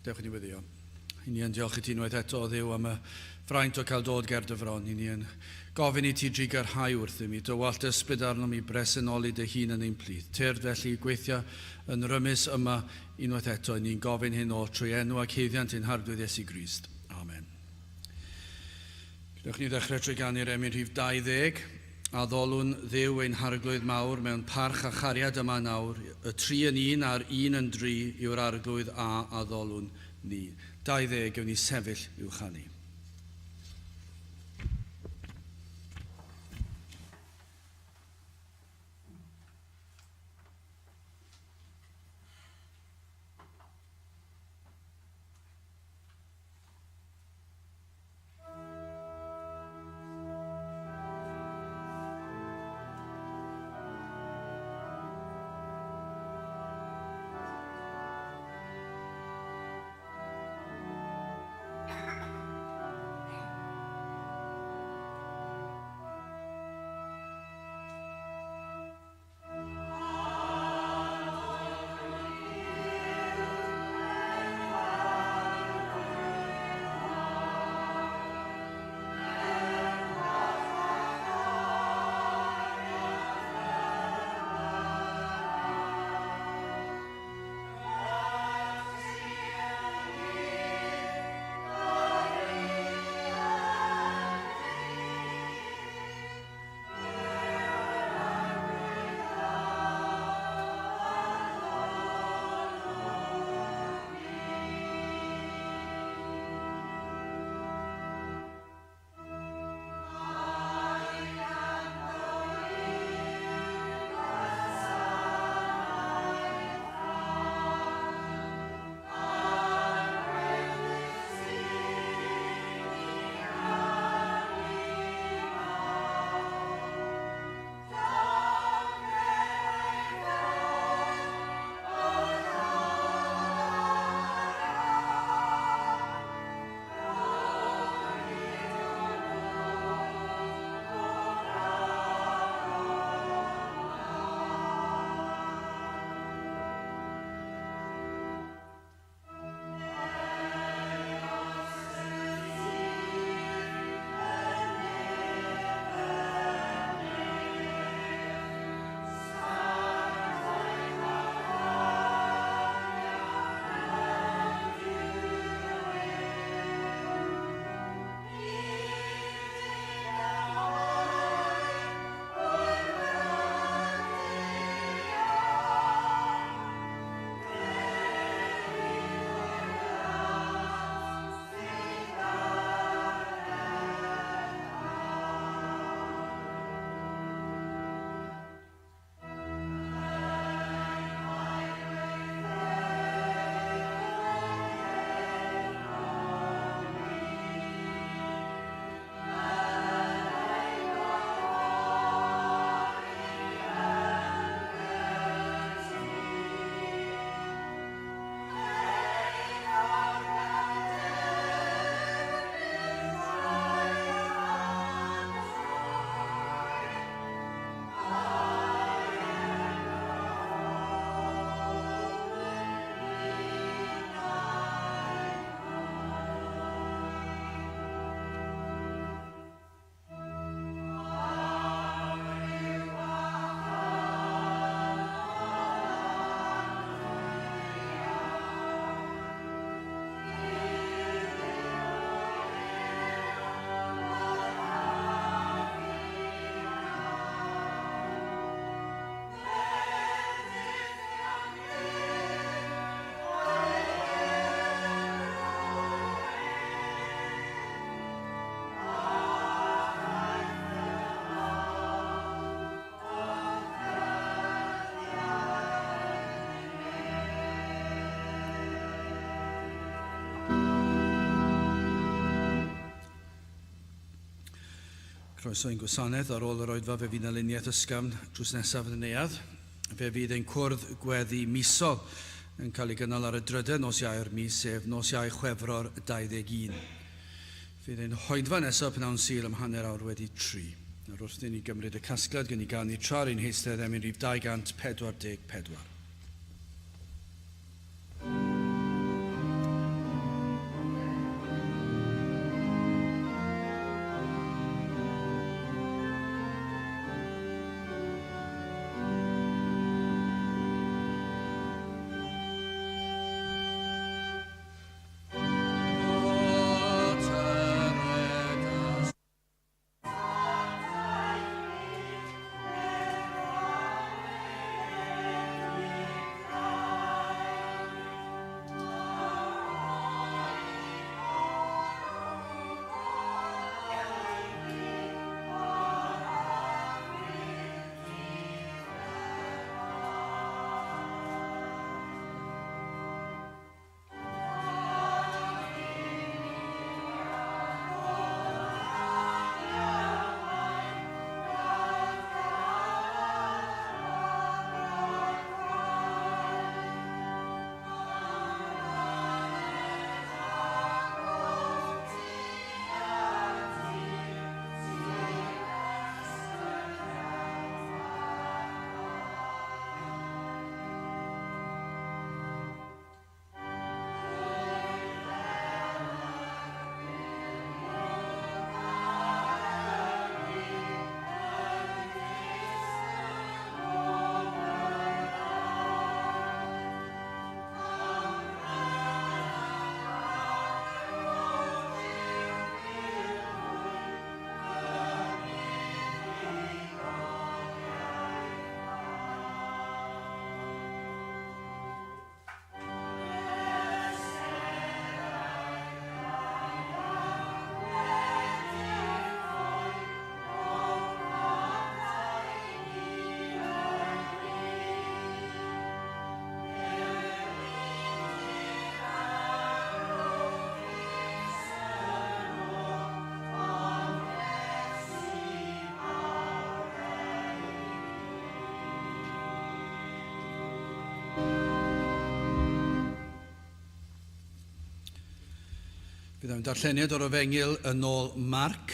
Dewch i ni weddio. I ni yn diolch i ti unwaith eto, o Dduw, am y fraint o cael dod ger dy fron. I ni yn gofyn i ti drugarhau wrthym, i dywallt ysbryd arnom i bresenoli dy hun yn ein plith. Tyrd felly i gweithio yn rymus yma unwaith eto. I ni'n gofyn hyn oll trwy enw ac haeddiant ein Harglwydd Iesu Grist. Amen. Gwnewch ni ddechrau trwy ganu'r emyn rhif 20. Addolwn Dduw ein Harglwydd mawr mewn parch a chariad yma nawr, y tri yn un a'r un yn dri yw'r Arglwydd a addolwn ni. 20, gewn ni sefyll i'w chanu. Croeso i'n gwasanaeth ar ôl yr oedfa fe fydd 'na luniaeth ysgafn drws nesaf yn y neuadd. Fe fydd ein cwrdd gweddi misol yn cael ei gynnal ar y drydedd nos Iau o'r mis, sef nos Iau Chwefror 21. Fydd ein hoedfa nesaf pnawn Sul am hanner awr wedi tri. Nawr wrth i ni gymryd y casgliad gen i ganu tra ar ein heistedd emyn rhif 244. Bydd ein darlleniad o'r Efengyl yn ôl Marc,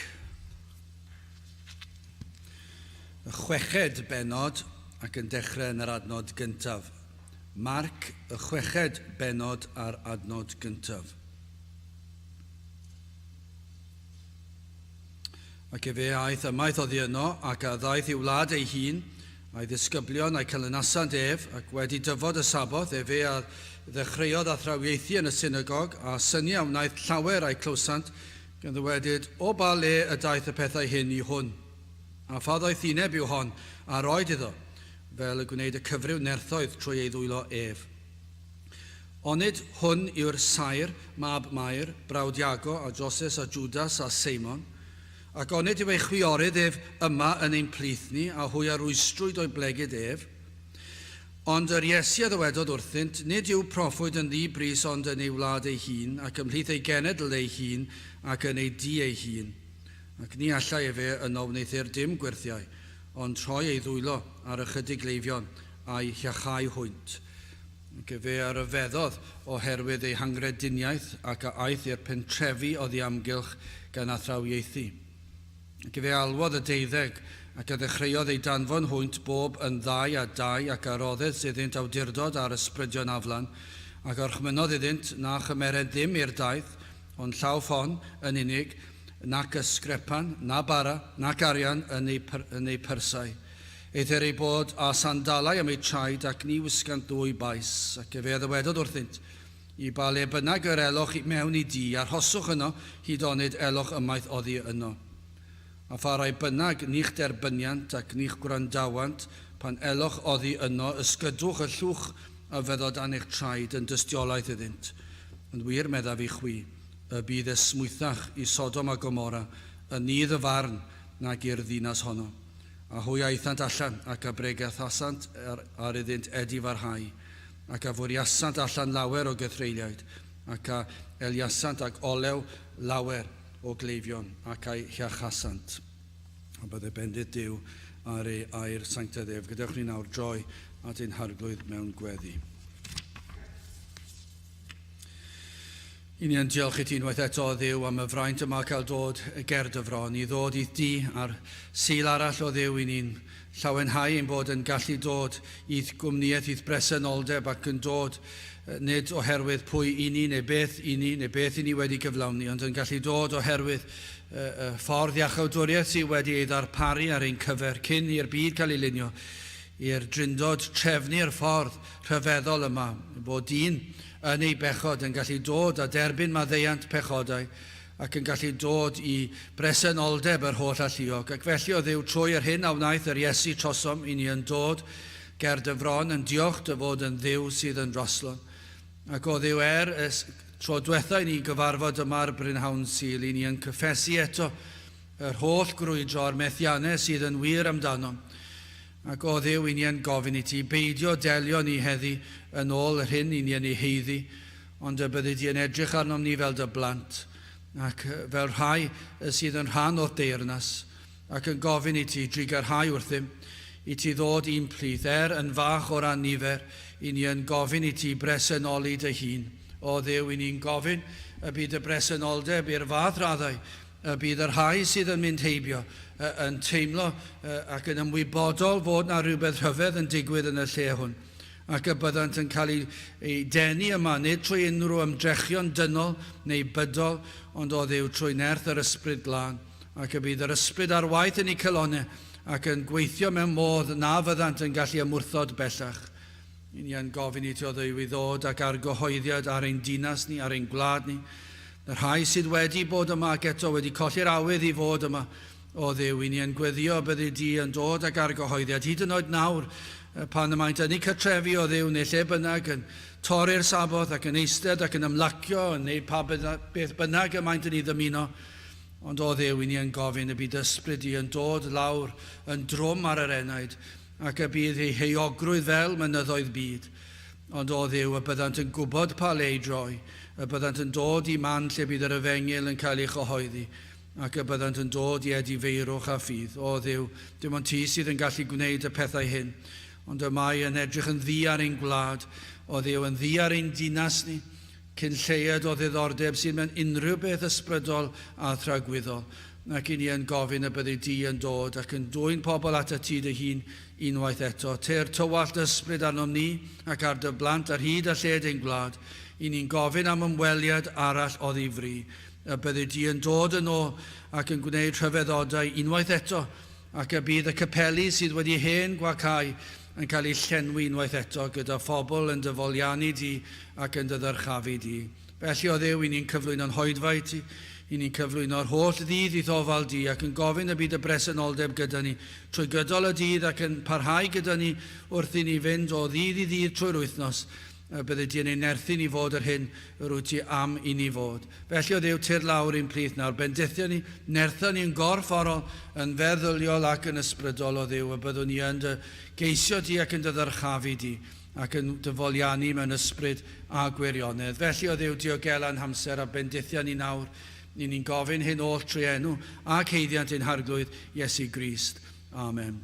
y chweched bennod ac yn dechrau yn yr adnod gyntaf. Marc, y chweched bennod a'r adnod gyntaf. Ac efe a aeth ymaith oddi yno, ac a ddaeth i'w wlad ei hun, a'i ddisgyblion a'i canlynasant ef, ac wedi dyfod y Saboth, efe a ddechreuodd athrawiaethu yn y synagog, a synnu a wnaeth llawer a'i clywsant, gan ddywedyd, O ba le y daeth y pethau hyn i hwn? A pha ddoethineb yw hon a roed iddo, fel y gwneud y cyfryw nerthoedd trwy ei ddwylo ef? Onid hwn yw'r saer, mab Mair, brawd Iago, a Joses, a Jwdas, a Seimon? Ac onid yw ei chwiorydd ef yma yn ein plith ni, a hwy a rwystrwyd o'i blegid ef? Ond yr Iesu a ddywedodd wrthynt, Nid yw proffwyd yn ddi-bris ond yn ei wlad ei hun, ac ymhlith ei genedl ei hun, ac yn ei dŷ ei hun. Ac ni allai efe yno wneuthur dim gwyrthiau, ond rhoi ei ddwylo ar ychydig gleifion, a'u hiachau hwynt. Ac efe a ryfeddodd oherwydd ei hangrediniaeth, ac a aeth i'r pentrefi oddi amgylch gan athrawiaethu. Ac efe a alwodd y deuddeg, ac a ddechreuodd eu danfon hwynt bob yn ddau a dau, ac a roddes iddynt awdurdod ar ysbrydion aflan, ac a orchmynnodd iddynt na chymerent ddim i'r daith, ond llaw ffon yn unig, nac ysgrepan, na bara, nac arian yn eu, yn eu persau. Eithr eu bod â sandalau am eu traed, ac ni wisgant ddwy bais. Ac efe a ddywedodd wrthynt, I ba le bynnag yr eloch i mewn i dŷ, arhoswch yno, hyd onid eloch ymaith oddi yno. A pha rai bynnag ni'ch derbyniant ac ni'ch gwrandawant, pan eloch oddi yno, ysgydwch y llwch a fyddo dan eich traed yn dystiolaeth iddynt. Yn wir, meddaf i chwi, y bydd esmwythach i Sodom a Gomorra yn nydd y farn nag i'r ddinas honno. A hwy a aethant allan, ac a bregethasant ar, ar iddynt edifarhau, ac a fwriasant allan lawer o gythreuliaid, ac a eliasant ag olew lawer o gleifion, ac a'i hiachasant. A bydde bendith Duw ar ei air sanctaidd ef. Gadewch ni nawr droi at ein Harglwydd mewn gweddi. I ni yn diolch i ti unwaith eto, o Dduw, am y fraint yma cael dod ger dy fron, i ddod i'th di a'r Sul arall, o Dduw, i ni'n llawenhau ein bod yn gallu dod i'th gwmnïaeth, i'th bresenoldeb ac yn dod nid oherwydd pwy i ni neu beth i ni neu beth i ni wedi gyflawni, ond yn gallu dod oherwydd y ffordd iachawdwriaeth sydd wedi ei ddarparu ar ein cyfer cyn i'r byd cael ei lunio, i'r Drindod trefnu'r ffordd rhyfeddol yma, bod dyn yn ei bechod yn gallu dod a derbyn maddeuant pechodau ac yn gallu dod i bresenoldeb yr holl alluog. Ac felly, o Dduw, trwy yr hyn a wnaeth yr Iesu trosom, i ni yn dod ger dy fron yn diolch dy fod yn Dduw sydd yn raslon. Ac o Dduw, er y tro dwetha i ni gyfarfod yma ar brynhawn Sul, i ni yn cyffesu eto yr holl grwydro a'r methiannau sydd yn wir amdanom. Ac o Dduw, i ni yn gofyn i ti beidio delio ni heddi yn ôl yr hyn i ni yn ei haeddu, ond y byddi di yn edrych arnom ni fel dy blant, ac fel rhai sydd yn rhan o'th deyrnas, ac yn gofyn i ti drugarhau wrthym, i ti ddod i'n plith, er yn fach o ran nifer, i ni yn gofyn i ti bresenoli dy hun. O Dduw, i ni'n gofyn y bydd dy bresenoldeb i'r fath raddau y bydd y rhai sydd yn mynd heibio yn teimlo ac yn ymwybodol fod 'na rywbeth rhyfedd yn digwydd yn y lle hwn, ac y byddant yn cael eu eu denu yma, nid trwy unrhyw ymdrechion dynol neu bydol, ond o Dduw, trwy nerth yr Ysbryd Glân, ac y bydd yr Ysbryd ar waith yn eu calonnau ac yn gweithio mewn modd na fyddant yn gallu ymwrthod bellach. I ni yn gofyn i ti o Dduw i ddod ac argyhoeddiad ar ein dinas ni, ar ein gwlad ni. Y rhai sydd wedi bod yma ac eto wedi colli'r awydd i fod yma, o Dduw, i ni yn gweddio byddi di yn dod ac argyhoeddiad, hyd yn oed nawr, pan y maent yn eu cartrefi, o Dduw, neu lle bynnag, yn torri'r Saboth ac yn eistedd ac yn ymlacio, yn gwneud pa beth bynnag y maent yn ei ddymuno. Ond o Dduw, i ni yn gofyn y bydd ysbryd di yn dod lawr yn drwm ar yr enaid, ac y bydd eu heuogrwydd fel mynyddoedd byd. Ond, O Dduw, y byddant yn gwybod pa le i droi, y byddant yn dod i man lle bydd yr efengyl yn cael ei chyhoeddi, ac y byddant yn dod i edifeirwch a ffydd. O Dduw, dim ond ti sydd yn gallu gwneud y pethau hyn. Ond y mae yn edrych yn ddu ar ein gwlad, O Dduw, yn ddu ar ein dinas ni. Cyn lleied o ddiddordeb sydd mewn unrhyw beth ysbrydol a thragwyddol, ac i ni yn gofyn y byddi di yn dod ac yn dwyn pobl atat ti dy hun unwaith eto. Tyr tywallt ysbryd arnom ni ac ar dy blant ar hyd a lled ein gwlad. I ni'n gofyn am ymweliad arall oddi fri, y byddi di yn dod yn ôl ac yn gwneud rhyfeddodau unwaith eto, ac y bydd y capeli sydd wedi hen gwacáu yn cael eu llenwi unwaith eto gyda phobl yn dy foliannu di ac yn dy ddyrchafu di. Felly, o Dduw, i ni'n cyflwyno'n hoedfa i ti, i ni'n cyflwyno'r holl ddydd i'th ofal di ac yn gofyn y bydd dy bresenoldeb gyda ni trwy gydol y dydd ac yn parhau gyda ni wrth i ni fynd o ddydd i ddydd trwy'r wythnos, y byddi di yn ein nerthu ni fod yr hyn yr wyt ti am i ni fod. Felly, o Dduw, tyrd lawr i'n plith nawr, bendithio ni, nertho ni yn gorfforol, yn feddyliol ac yn ysbrydol, o Dduw, y byddwn ni yn dy geisio di ac yn dy ddyrchafu di, ac yn dy foliannu mewn ysbryd a gwirionedd. Felly, o Dduw, diogela'n hamser a bendithia ni nawr. Ni ni'n gofyn hyn oll trwy enw ac haeddiant ein Harglwydd Iesu Grist. Amen.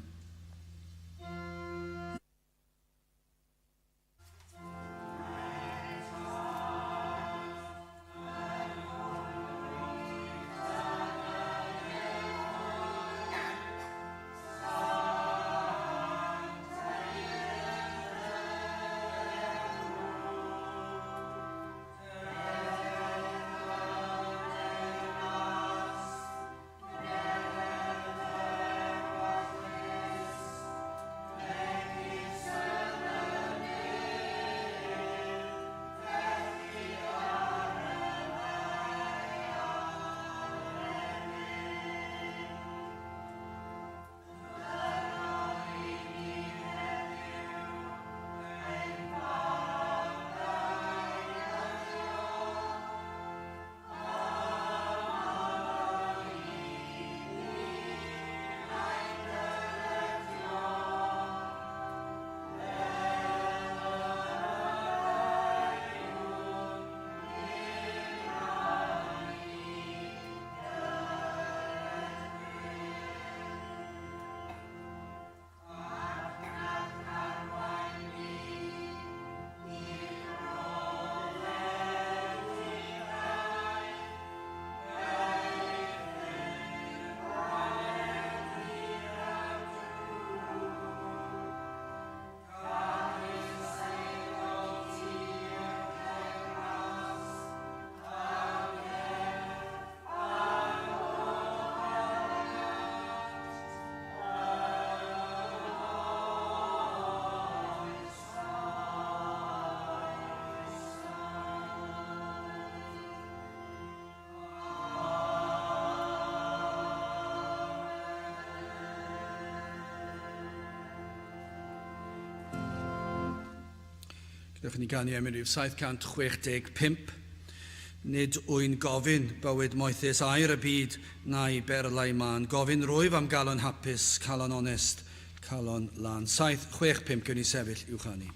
Gadewch i ni ganu emyn rhif 765. Nid wy'n gofyn bywyd moethus aur y byd na'i berlau mân. Gofyn rwyf am galon hapus, calon onest, calon lân. 765, gewn ni sefyll i'w chanu.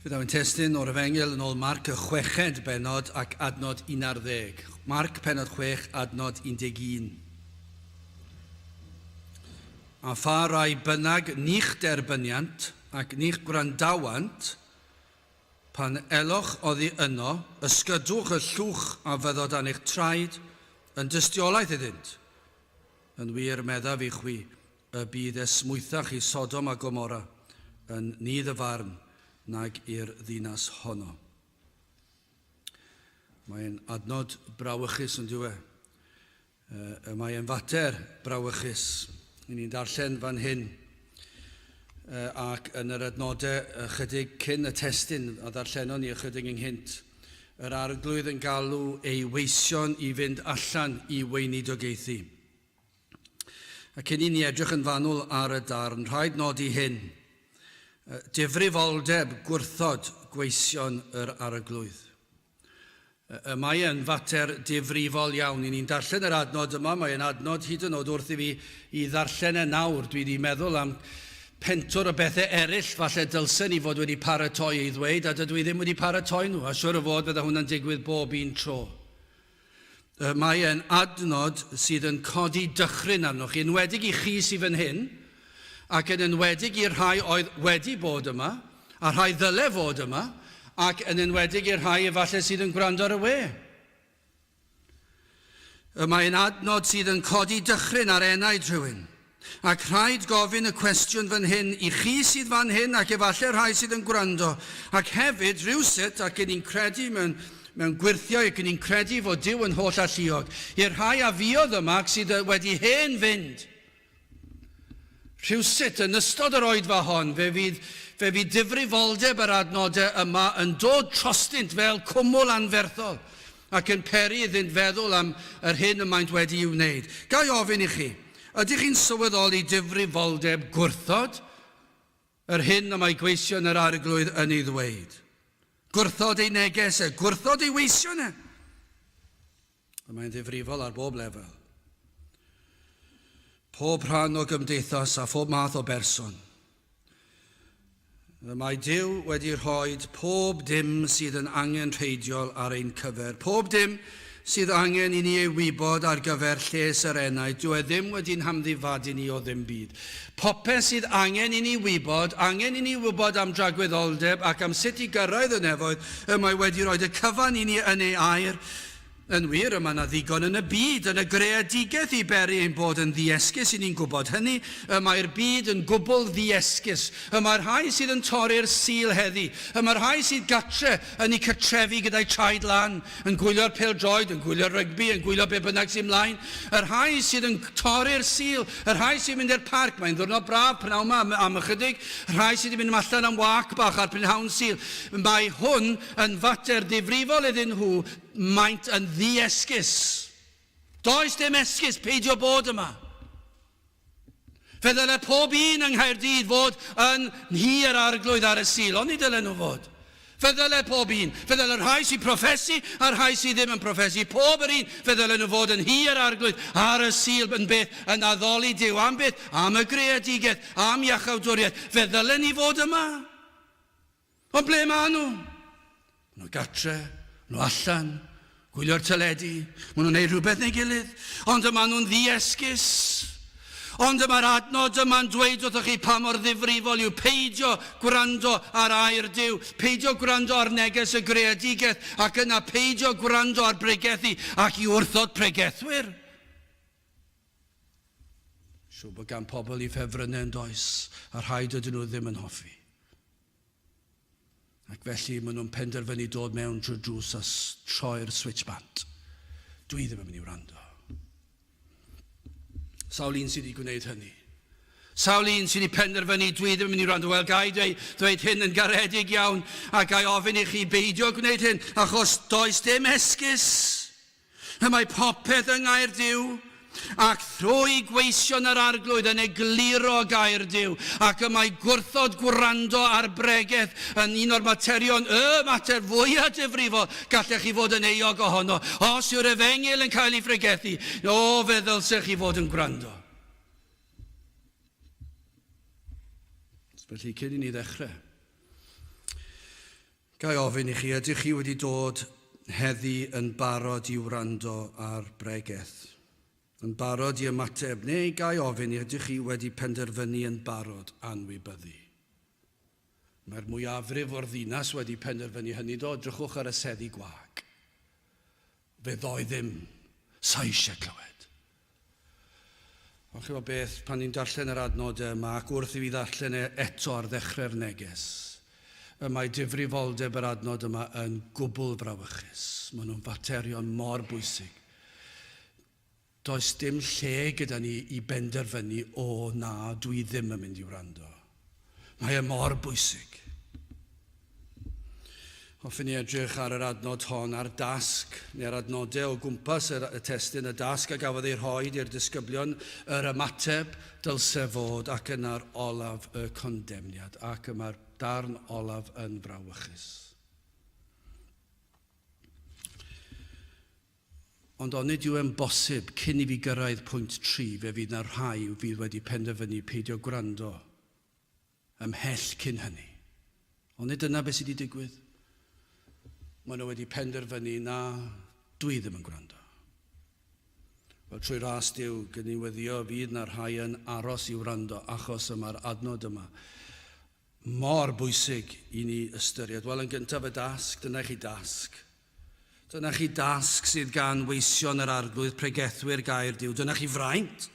Fe ddaw ein testun o'r Efengyl yn ôl Marc y chweched bennod ac adnod 11. Marc pennod 6, adnod 11. A pha rai bynnag ni'ch derbyniant ac ni'ch gwrandawant, pan eloch oddi yno, ysgydwch y llwch a fyddo dan eich traed yn dystiolaeth iddynt. Yn wir, meddaf i chwi, y bydd esmwythach i Sodom a Gomorra yn nydd y farn nag i'r ddinas honno. Mae'n adnod brawychus yn dyw e. Y mae e'n fater brawychus. I ni'n darllen fan hyn ac yn yr adnodau ychydig cyn y testun a ddarllenon ni ychydig ynghynt, yr Arglwydd yn galw ei weision i fynd allan i weinidogaethu. A cyn i ni edrych yn fanwl ar y darn, rhaid nodi hyn, difrifoldeb gwrthod gweision yr Arglwydd. Y mae e'n fater difrifol iawn. I ni'n darllen yr adnod yma, mae e'n adnod hyd yn oed wrth i fi i ddarllen e nawr. Dwi wedi meddwl am pentwr o bethau eraill falle dylsen i fod wedi paratoi ei ddweud, a dydw i ddim wedi paratoi nhw, a siwr o fod fydda hwnna'n digwydd bob un tro. Mae e'n adnod sydd yn codi dychryn arnoch chi, enwedig i chi sydd fan hyn, ac yn enwedig i'r rhai oedd wedi bod yma, a rhai ddyle fod yma, ac yn enwedig i'r rhai efallai sydd yn gwrando ar y we. Mae e'n adnod sydd yn codi dychryn ar enaid rhywun. Ac rhaid gofyn y cwestiwn fan hyn i chi sydd fan hyn ac efallai rhai sydd yn gwrando, ac hefyd rhywsut, ac yn ni'n credu mewn, mewn gwyrthiau ac yn ni'n credu fod Duw yn holl alluog, i'r rhai a fuodd yma ac sydd wedi hen fynd. Rhywsut, yn ystod yr oedfa hon, fe fydd, fe fydd difrifoldeb yr adnodau yma yn dod trostynt fel cwmwl anferthol ac yn peri iddynt feddwl am yr hyn y maent wedi'i wneud. Ga i ofyn i chi, ydych chi'n sylweddoli difrifoldeb gwrthod yr hyn y mae gweision yr Arglwydd yn ei ddweud? Gwrthod ei neges e, gwrthod ei weision e. Y mae'n ddifrifol ar bob lefel. Pob rhan o gymdeithas a phob math o berson. Y mae Duw wedi rhoi pob dim sydd yn angenrheidiol ar ein cyfer, pob dim sydd angen i ni ei wybod ar gyfer lles yr enaid, dyw e ddim wedi'n hamddifadu ni o ddim byd. Popeth sydd angen i ni wybod, angen i ni wybod am dragwyddoldeb ac am sut i gyrraedd y nefoedd, y mae wedi rhoi y cyfan i ni yn ei air. Yn wir, y mae 'na ddigon yn y byd, yn y greadigaeth i beri ein bod yn ddiesgus, i ni'n gwybod hynny. Y mae'r byd yn gwbl ddiesgus. Y mae'r rhai sydd yn torri'r Sul heddi. Y mae'r rhai sydd gatre yn eu cartrefi gyda'u traed lan, yn gwylio'r pêl-droed, yn gwylio'r rygbi, yn gwylio be bynnag sydd mlaen. Y rhai sydd yn torri'r Sul, y rhai sy'n mynd i'r parc, mae'n ddiwrnod braf prynhawn 'ma am, am ychydig, y rhai sydd wedi mynd allan am wâc bach ar prynhawn Sul. Mae hwn yn fater difrifol iddyn nhw, Maent yn ddiesgus. Does dim esgus peidio bod yma. Fe ddyle pob un yng Nghaerdydd fod yn nhŷ yr Arglwydd ar y Sul, oni dylen nhw fod? Fe ddyle pob un. Fe ddyle rhai sy'n proffesu a'r rhai sydd ddim yn proffesu, pob yr un, fe ddylen nhw fod yn nhŷ yr Arglwydd ar y Sul yn beth? Yn addoli Duw. Am beth? Am y greadigaeth, am iachawdwriaeth. Fe ddylen ni fod yma. Ond ble maen nhw? Maen nhw gatre, maen nhw allan, gwylio'r teledu, maen nhw'n neud rhywbeth neu gilydd, ond y maen nhw'n ddiesgus. Ond y mae'r adnod yma'n dweud wrthych chi pa mor ddifrifol yw peidio gwrando ar air Duw, peidio gwrando ar neges y greadigaeth, ac yna peidio gwrando ar bregethu ac i wrthod pregethwyr. Siŵr bod gan pobl i ffefrynnau yn does, a rhai dydyn nhw ddim yn hoffi. Ac felly maen nhw'n penderfynu dod mewn drwy'r drws a troi'r switch bant. Dwi ddim yn mynd i wrando. Sawl un sydd wedi gwneud hynny? Sawl un sydd wedi penderfynu dwi ddim yn mynd i wrando? Wel, ga i dweud, dweud hyn yn garedig iawn a ga i ofyn i chi beidio gwneud hyn, achos does dim esgus. Y mae popeth yng Ngair Duw, ac thrwy gweision yr Arglwydd yn egluro gair Duw, ac y mae gwrthod gwrando ar bregeth yn un o'r materion, y mater fwyaf difrifol gallech chi fod yn euog ohono. Os yw'r efengyl yn cael ei phregethu, o, fe ddylsech chi fod yn gwrando. Felly, cyn i ni ddechrau, Ga i ofyn i chi, ydych chi wedi dod heddi yn barod i wrando ar bregeth? Yn barod i ymateb, neu ga i ofyn i ydych chi wedi penderfynu yn barod anwybyddu? Mae'r mwyafrif o'r ddinas wedi penderfynu hynny do, drychwch ar y seddi gwag. Fe ddoi ddim, sa eisiau clywed. Ond chi'n beth, pan ni'n darllen yr adnodau yma, ac wrth i fi ddarllen e eto ar ddechrau'r neges, y mae difrifoldeb yr adnod yma yn gwbl frawychus. Maen nhw'n faterion mor bwysig. Does dim lle gyda ni i benderfynu, o na, dwi ddim yn mynd i wrando. Mae e mor bwysig. Hoffwn i edrych ar yr adnod hon, ar dasg, neu'r adnodau o gwmpas y, y testun, y dasg a gafodd ei rhoi i'r disgyblion, yr ymateb dylse fod, ac yna'r olaf y condemniad, ac y mae'r darn olaf yn frawychus. Ond onid yw e'n bosib, cyn i fi gyrraedd pwynt tri, fe fydd 'na rhai fydd wedi penderfynu peidio gwrando ymhell cyn hynny? Onid dyna beth sydd wedi digwydd? Maen nhw wedi penderfynu, na, dwi ddim yn gwrando. Wel, trwy ras Duw, gwn i weddio fydd 'na rhai yn aros i wrando, achos y mae'r adnod yma mor bwysig i ni ystyried. Wel, yn gyntaf y dasg, dyna i chi dasg. Dyna chi dasg sydd gan weision yr Arglwydd, pregethwyr gair Duw. Dyna chi fraint.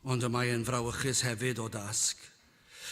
Ond y mae e'n frawychus hefyd o dasg.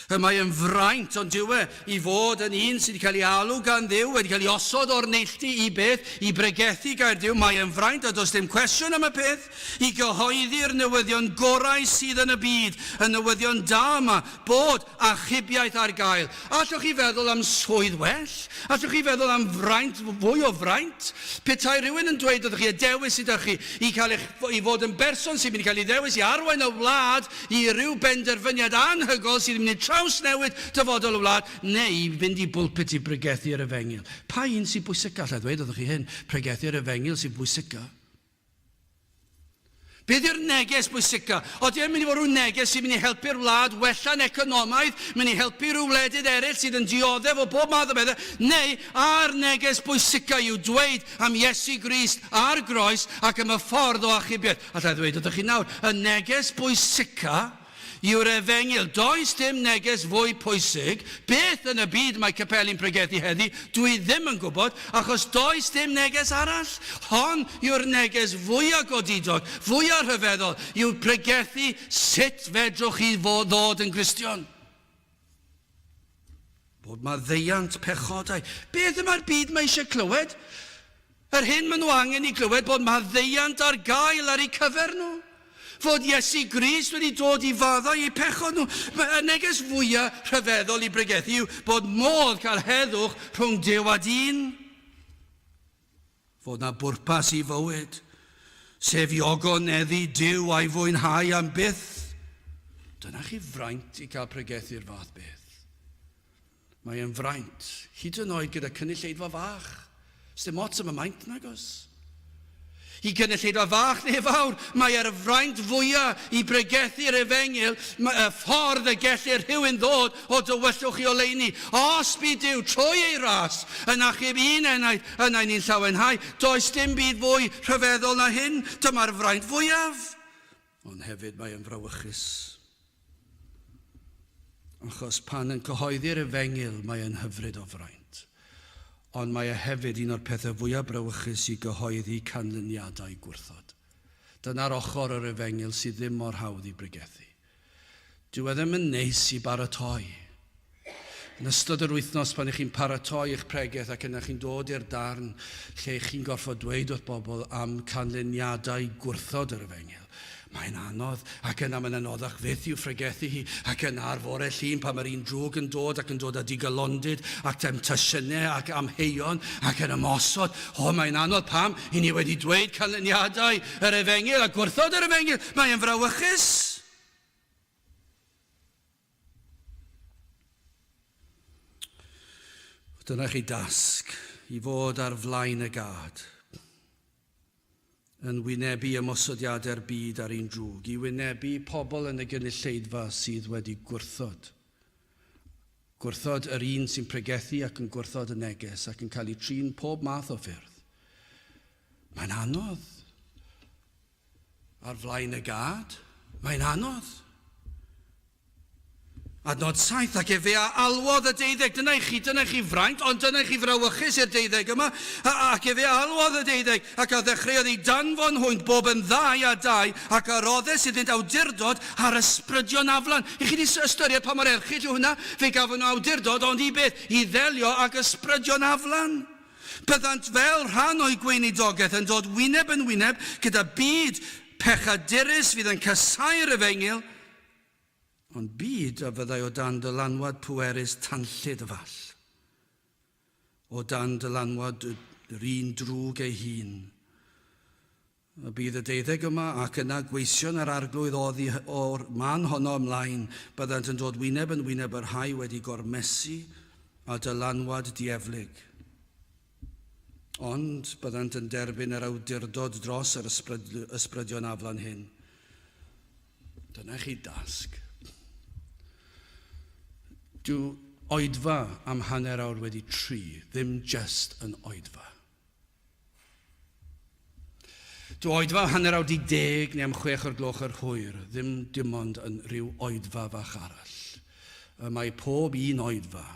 Y mae e'n fraint, ond dyw e, i fod yn un sydd wedi cael ei alw gan Dduw, wedi cael ei osod o'r neilltu i beth, i bregethu gair Duw. Mae e'n fraint, a does dim cwestiwn am y peth, i gyhoeddi'r newyddion gorau sydd yn y byd, y newyddion da yma, bod achubiaeth ar gael. Allwch chi feddwl am swydd well? Allwch chi feddwl am fraint, fwy o fraint? Petai rhywun yn dweud wrthych chi y dewis sydd 'da chi i cael eich, i fod yn berson sy'n mynd i cael ei ddewis i arwain y wlad i ryw benderfyniad anhygoel sydd yn mynd i trawsnewid dyfodol y wlad, neu i fynd i bwlpit i bregethu yr efengyl. Pa un sy'n bwysica? Alla i ddweud wrthych chi hyn, pregethu yr efengyl sy'n bwysica. Be di'r neges bwysica? Odi e'n mynd i fod rhyw neges sy'n mynd i helpu'r wlad wella'n economaidd, mynd i helpu rhyw wledydd eraill sydd yn dioddef o bob math o bethau, neu a'r neges bwysica yw dweud am Iesu Grist a'r groes ac am y ffordd o achubiaeth? Alla i ddweud wrthych chi nawr, y neges bwysica yw'r efengyl. Does dim neges fwy pwysig. Beth yn y byd mae capeli'n pregethu heddi? Dwi ddim yn gwybod, achos does dim neges arall. Hon yw'r neges fwya godidog, fwya rhyfeddol, yw pregethu sut fedrwch chi ddod yn Gristion. Bod maddeuant pechodau. Beth y mae'r byd mae eisiau clywed? Yr hyn maen nhw angen i glywed bod maddeuant ar gael ar eu cyfer nhw. Fod Iesu Grist wedi dod i faddau eu pechod nhw. Y neges fwyaf rhyfeddol i bregethu yw bod modd cael heddwch rhwng Duw a dyn. Fod 'na bwrpas i fywyd, sef i ogoneddu Duw a'i fwynhau am byth. Dyna chi fraint i gael pregethu'r fath beth. Mae e'n fraint, hyd yn oed gyda cynulleidfa fach. Sdim ots am y maint, nagos? I gynulleidfa fach neu fawr, mae e'r fraint fwya i bregethu'r efengyl, y ffordd y gellir rhywun ddod o dywyllwch i oleuni. Os bu Duw, trwy ei ras, yn achub un enaid, yna ni'n llawenhau. Does dim byd fwy rhyfeddol na hyn. Dyma'r fraint fwyaf. Ond hefyd mae e'n frawychus. Achos pan yn cyhoeddi'r efengyl mae e'n hyfryd o fraint. Ond mae e hefyd un o'r pethau fwyaf brawychus i gyhoeddi canlyniadau gwrthod. Dyna'r ochr o'r efengyl sydd ddim mor hawdd i bregethu. Dyw e ddim yn neis i baratoi. Yn ystod yr wythnos pan ych chi'n paratoi eich pregeth ac yna chi'n dod i'r darn lle chi'n gorfod dweud wrth bobl am canlyniadau gwrthod yr efengyl, mae'n anodd, ac yna mae'n anoddach fyth i'w phregethu hi, ac yna ar fore Llun pan mae'r un drwg yn dod ac yn dod â digalondid ac temtasiynau ac amheuon ac yn ymosod, o, mae'n anodd, pam? I ni wedi dweud canlyniadau yr efengyl a gwrthod yr efengyl, mae'n frawychus. Dyna chi dasg i fod ar flaen y gad, yn wynebu ymosodiadau'r byd ar un drwg, i wynebu pobl yn y gynulleidfa sydd wedi gwrthod. Gwrthod yr un sy'n pregethu ac yn gwrthod y neges ac yn cael eu trin pob math o ffyrdd. Mae'n anodd. Ar flaen y gad, mae'n anodd. Adnod 7, ac efe a alwodd y deuddeg, dyna i chi, dyna i chi fraint, ond dyna i chi frawychus i'r deuddeg yma, ac efe a alwodd y deuddeg, ac a ddechreuodd eu danfon hwynt bob yn ddau a dau, ac a roddes iddynt awdurdod ar ysbrydion aflan. I chi 'di ystyried pa mor erchyll yw hwnna? Fe gafon nhw awdurdod, ond i beth? I ddelio ag ysbrydion aflan. Byddant fel rhan o'u gweinidogaeth yn dod wyneb yn wyneb gyda byd pechadurus fydd yn casáu'r efengyl, ond byd a fyddai o dan dylanwad pwerus tanllyd y fall, o dan dylanwad yr un drwg ei hun. Y bydd y deuddeg yma ac yna gweision yr Arglwydd oddi o'r man honno ymlaen, byddant yn dod wyneb yn wyneb y rhai wedi gormesu â dylanwad dieflig. Ond byddant yn derbyn yr awdurdod dros yr ysbrydion aflan hyn. Dyna chi dasg. Dyw oedfa am hanner awr wedi tri ddim jyst yn oedfa. Dyw oedfa am hanner awr 'di deg neu am chwech o'r gloch yr hwyr ddim dim ond yn rhyw oedfa fach arall. Y mae pob un oedfa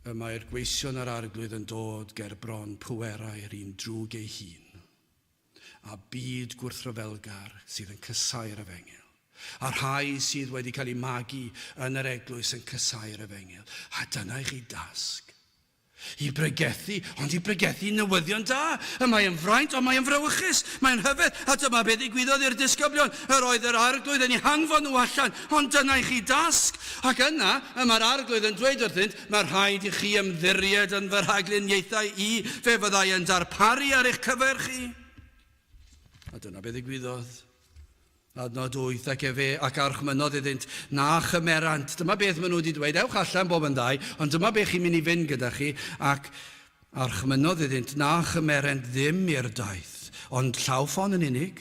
y mae'r gweision a'r Arglwydd yn dod ger bron pwerau'r un drwg ei hun, a byd gwrthryfelgar sydd yn casáu'r efengyl, a rhai sydd wedi cael eu magu yn yr eglwys yn casáu'r efengyl. A dyna i chi dasg. I bregethu, ond i bregethu newyddion da. Y mae yn fraint, ond mae yn frawychus. Mae'n rhyfedd, a dyma beth ddigwyddodd i'r disgyblion. Yr oedd yr Arglwydd yn eu hanfon nhw allan, ond dyna i chi dasg. Ac yna, y mae'r Arglwydd yn dweud wrthynt, Mae rhaid i chi ymddiried yn fy rhagluniaethau i, fe fyddai yn darparu ar eich cyfer chi. A dyna beth ddigwyddodd. Adnod 8, ac efe ac archmynnodd iddynt, na chymerant. Dyma beth maen nhw wedi dweud, ewch allan bob yn ddau, ond dyma beth chi'n mynd i fynd gyda chi, ac archmynnodd iddynt, na chymerent ddim i'r daith, ond llaw ffon yn unig,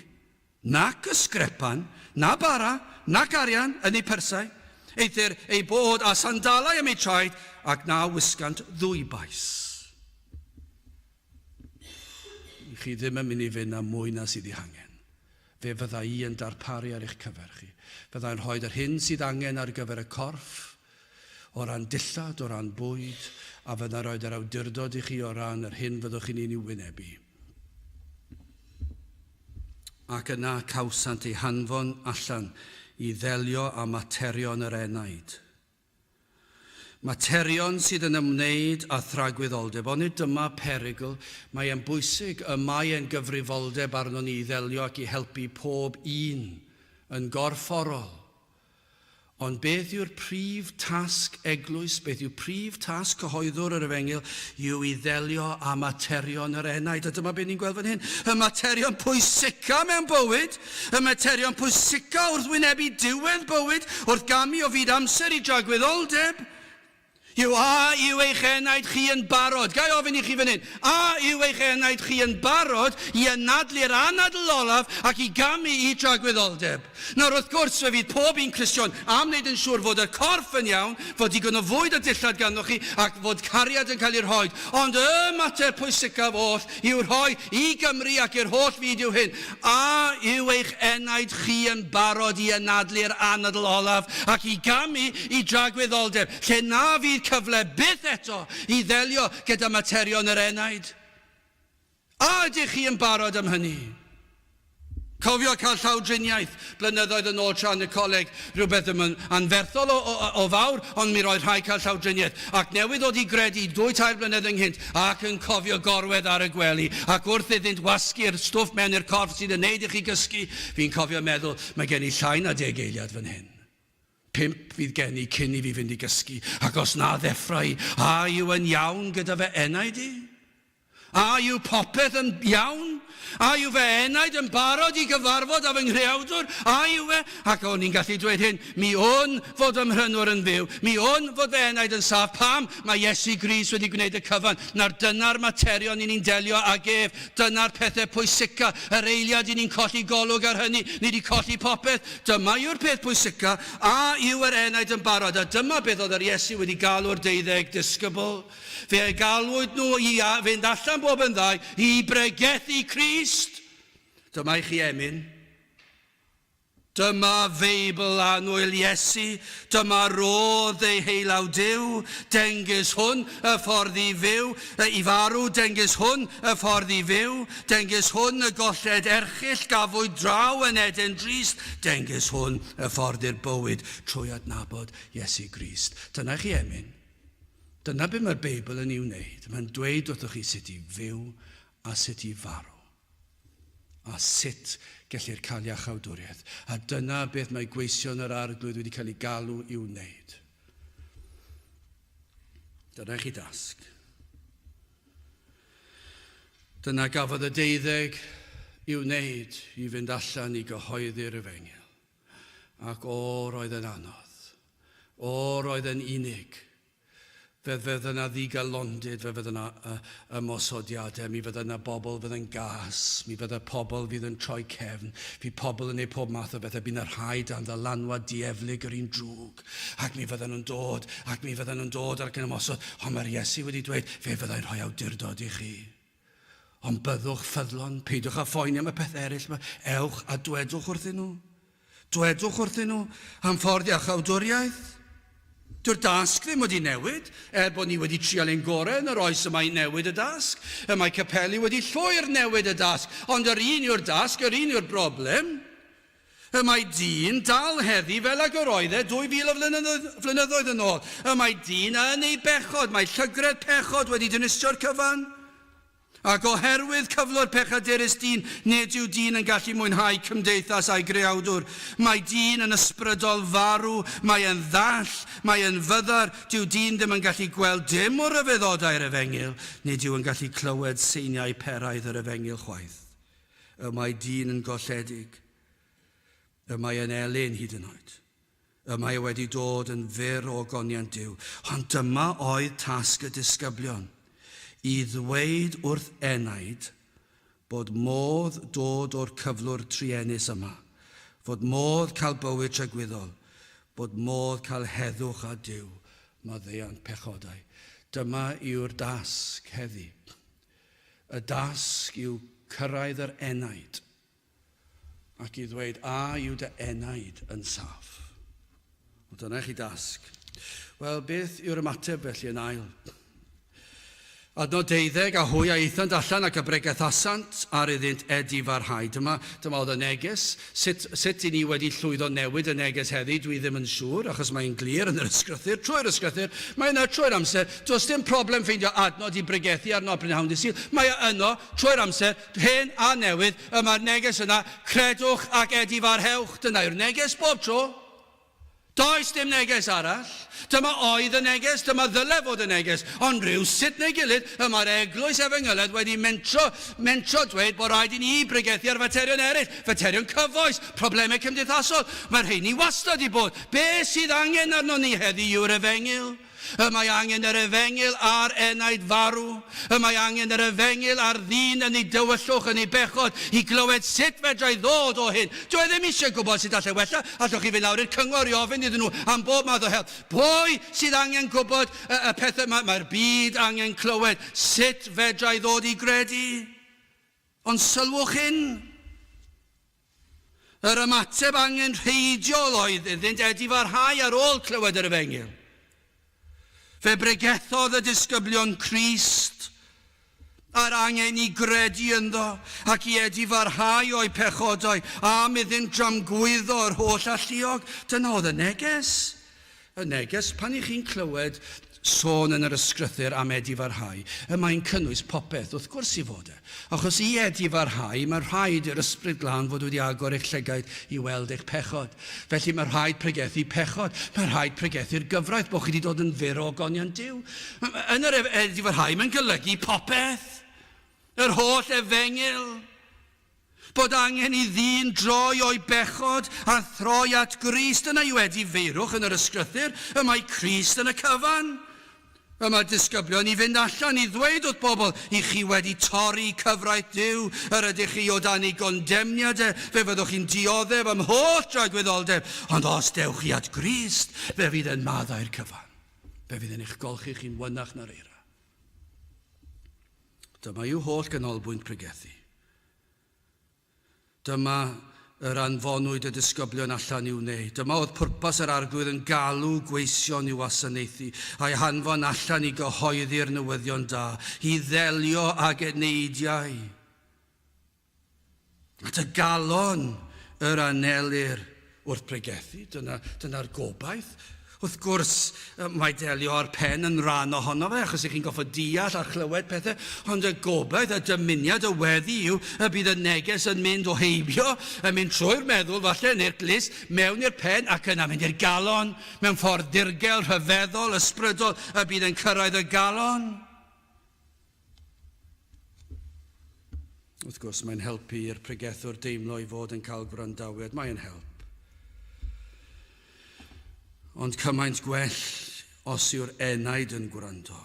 nac ysgrepan, na bara, nac arian yn eu persau, eithr eu bod â sandalau am eu traed, ac na wisgant ddwy bais. Chi ddim yn mynd i fynd â mwy na sydd ei hangen. Fe fydda i yn darparu ar eich cyfer chi. Fydda i'n rhoi yr hyn sydd angen ar gyfer y corff, o ran dillad, o ran bwyd, a fydda i'n rhoi yr awdurdod i chi o ran yr hyn fyddwch chi'n ei wynebu. Ac yna cawsant eu hanfon allan i ddelio â materion yr enaid. Materion sydd yn ymwneud â thragwyddoldeb, onid dyma perygl? Mae e'n bwysig, y mae e'n gyfrifoldeb arnon ni i ddelio ac i helpu pob un yn gorfforol. Ond beth yw'r prif tasg eglwys, beth yw prif tasg cyhoeddwr yr efengyl, yw i ddelio â materion yr enaid. A dyma beth ni'n gweld fan hyn. Y materion pwysica mewn bywyd, Y materion pwysica wrth wynebu diwedd bywyd, wrth gamu o fyd amser i dragwyddoldeb, yw a yw eich enaid chi yn barod? Ga i ofyn i chi fan hyn, a yw eich enaid chi yn barod i anadlu'r anadl olaf ac i gamu i dragwyddoldeb? Nawr, wrth gwrs, fe fydd pob un Cristion am wneud yn siŵr fod y corff yn iawn, fod digon o fwyd a dillad ganddo chi, ac fod cariad yn cael ei rhoi. Ond y mater pwysicaf oll i'w rhoi i Gymru ac i'r holl fyd yw hyn, A yw eich enaid chi yn barod i anadlu'r anadl olaf ac i gamu i dragwyddoldeb, lle na fydd cyfle byth eto i ddelio gyda materion yr enaid? A ydych chi yn barod am hynny? Cofio cael llawdriniaeth blynyddoedd yn ôl tra yn y coleg, rhywbeth ddim yn anferthol o, o, o fawr, ond mi roedd rhaid cael llawdriniaeth. Ac newydd ddod i gredu dwy tair blynedd ynghynt, ac yn cofio gorwedd ar y gwely, ac wrth iddynt wasgu'r stwff mewn i'r corff sydd yn neud i chi gysgu, fi'n cofio meddwl, mae gen i llai na deg eiliad fan hyn. Pump fydd gen i cyn i fi fynd i gysgu, ac os na ddeffra i, a yw yn iawn gyda fy enaid i? A yw popeth yn iawn? A yw fy enaid yn barod i gyfarfod â fy nghreawdwr? A yw e? Ac o'n i'n gallu dweud hyn, mi wn fod fy mhrynwr yn fyw, mi wn fod fy enaid yn saff. Pam? Mae Iesu Grist wedi gwneud y cyfan. Nawr dyna'r materion i ni'n delio ag ef, dyna'r pethau pwysica, yr eiliad i ni'n colli golwg ar hynny, ni wedi colli popeth. Dyma yw'r peth pwysica, a yw yr enaid yn barod? A dyma beth oedd yr Iesu wedi galw'r deuddeg disgybl. Fe galwyd nhw i fynd allan bob yn ddau i bregethu Crist. Dyma i chi emyn. Dyma Feibl annwyl Iesu, dyma rodd ei heilaw Duw, dengys hwn y ffordd i fyw, i farw, dengys hwn y ffordd i fyw, dengys hwn y golled erchyll gafwyd draw yn Eden drist, dengys hwn y ffordd i'r bywyd trwy adnabod Iesu Grist. Dyna i chi emyn. Dyna be mae'r Beibl yn ei wneud. Mae'n dweud wrthych chi sut i fyw a sut i farw. A sut gellir cael iachawdwriaeth. A dyna beth mae gweision yr Arglwydd wedi cael eu galw i'w wneud. Dyna chi dasg. Dyna gafodd y deuddeg i'w wneud i fynd allan i gyhoeddi'r efengyl. Ac o, roedd yn anodd. O, roedd yn unig. Fe fydd yna ddigalondid, fe fydd yna ymosodiadau, mi fydd yna bobl fydd yn gas, mi fydd y pobl fydd yn troi cefn, fydd pobl yn ei pob math o bethau, bydd yna rhai dan ddylanwad dieflig yr un drwg, ac mi fydden nhw'n dod, ac mi fydden nhw'n dod ac yn ymosod, ond mae'r Iesu wedi dweud, fe fyddai'n rhoi awdurdod i chi. Ond byddwch ffyddlon, peidiwch â phoeni am y pethau eraill yma. Ewch a dwedwch wrthyn nhw. Dwedwch wrthyn nhw am ffordd iachawdwriaeth. Dyw'r dasg ddim wedi newid, er bod ni wedi trial ein gorau yn yr oes yma i newid y dasg. Y mae capeli wedi llwyr newid y dasg, ond yr un yw'r dasg, yr un yw'r broblem. Y mae dyn dal heddi fel ag yr oedd e 2,000 o flynyddoedd yn ôl. Y mae dyn yn ei bechod. Mae llygredd pechod wedi dinistrio'r cyfan. Ac oherwydd cyflwr pechadurus dyn, nid yw dyn yn gallu mwynhau cymdeithas â'i Greawdwr. Mae dyn yn ysbrydol farw, mae e'n ddall, mae e'n fyddar, dyw dyn ddim yn gallu gweld dim o ryfeddodau'r Efengyl, nid yw yn gallu clywed seiniau peraidd yr Efengyl chwaith. Y mae dyn yn golledig. Y mae yn elyn hyd yn oed. Y mae e wedi dod yn fyr o ogoniant Duw. Ond dyma oedd tasg y disgyblion, i ddweud wrth enaid bod modd dod o'r cyflwr truenus yma, fod modd cael bywyd tragwyddol, bod modd cael heddwch â Duw, maddeuant pechodau. Dyma yw'r dasg heddi. Y dasg yw cyrraedd yr enaid ac i ddweud a yw dy enaid yn saff. Wel, dyna i chi dasg. Wel, beth yw'r ymateb felly yn ail? Adnod deuddeg, a hwy a aethant allan ac a bregethasant ar iddynt edifarhau. Dyma, dyma oedd y neges. Sut, sut i ni wedi llwyddo newid y neges heddi, dwi ddim yn siŵr, achos mae'n glir yn yr ysgrythur, trwy'r ysgrythur, mae yna trwy'r amser. Does dim problem ffeindio adnod i bregethu arno ar brynhawn dydd Sul. Mae e yno trwy'r amser, hen a newydd, y mae'r neges yna, credwch ac edifarhewch. Dyna yw'r neges bob tro. Does dim neges arall. Dyma oedd y neges, dyma ddyle fod y neges. Ond rhyw sut neu gilydd, y mae'r eglwys efengylaidd wedi mentro, mentro dweud bod rhaid i ni bregethu ar faterion eraill, faterion cyfoes, problemau cymdeithasol. Mae'r rheini wastad i bod. Be sydd angen arnon ni heddi yw'r efengyl. Y mae angen yr efengyl ar enaid farw. Y mae angen yr efengyl ar ddyn yn ei dywyllwch, yn ei bechod, i glywed sut fedrai ddod o hyn. Dyw e ddim eisiau gwybod sut allai wella. Allwch chi fynd lawr i'r cyngor i ofyn iddyn nhw am bob math o help. Pwy sydd angen gwybod y, y pethau yma? Mae'r byd angen clywed sut fedrai ddod i gredu. Ond sylwch hyn. Yr ymateb angenrheidiol oedd iddynt edifarhau ar ôl clywed yr efengyl. Fe bregethodd y disgyblion Crist a'r angen i gredu ynddo ac i edifarhau o'u pechodau am iddynt dramgwyddo yr holl alluog. Dyna oedd y neges. Y neges, pan i chi'n clywed sôn yn yr ysgrythur am edifarhau, y mae'n cynnwys popeth, wrth gwrs i fod e. Achos i edifarhau, mae rhaid i'r Ysbryd Glân fod wedi agor eich llygaid i weld eich pechod. Felly mae rhaid pregethu pechod, mae rhaid pregethu'r gyfraith, bod chi wedi dod yn fyr o ogoniant Duw. Yn yr edifarhau, mae'n golygu popeth. Yr holl efengyl. Bod angen i ddyn droi o'i bechod a throi at Grist. Dyna yw edifeirwch yn yr Ysgrythur. Y mae Crist yn y cyfan. Y mae disgyblion i fynd allan i ddweud wrth bobl, I chi wedi torri cyfraith Duw, yr ydych chi o dan ei gondemniad e, fe fyddwch chi'n dioddef am holl dragwyddoldeb, ond os dewch chi at Grist, fe fydd e'n maddau'r cyfan. Fe fydd e'n eich golchi chi'n wynach na'r eira. Dyma yw holl ganolbwynt pregethu. Dyma yr anfonwyd y disgyblion allan i'w wneud. Dyma oedd pwrpas yr Arglwydd yn galw gweision i'w wasanaethu, a'i hanfon allan i gyhoeddi'r newyddion da, i ddelio ag eneidiau. At y galon yr anelir wrth pregethu, dyna, dyna'r gobaith. Wrth gwrs, mae delio â'r pen yn rhan ohono fe, achos ych chi'n goffod deall a chlywed pethau, ond y gobaith, y dymuniad, y weddi yw y bydd y neges yn mynd o heibio, yn mynd trwy'r meddwl falle, neu'r glust, mewn i'r pen ac yna mynd i'r galon, mewn ffordd dirgel, rhyfeddol, ysbrydol, y bydd yn cyrraedd y galon. Wrth gwrs, mae'n helpu i'r pregethwr deimlo ei fod yn cael gwrandawiad. Mae'n help. Ond cymaint gwell os yw'r enaid yn gwrando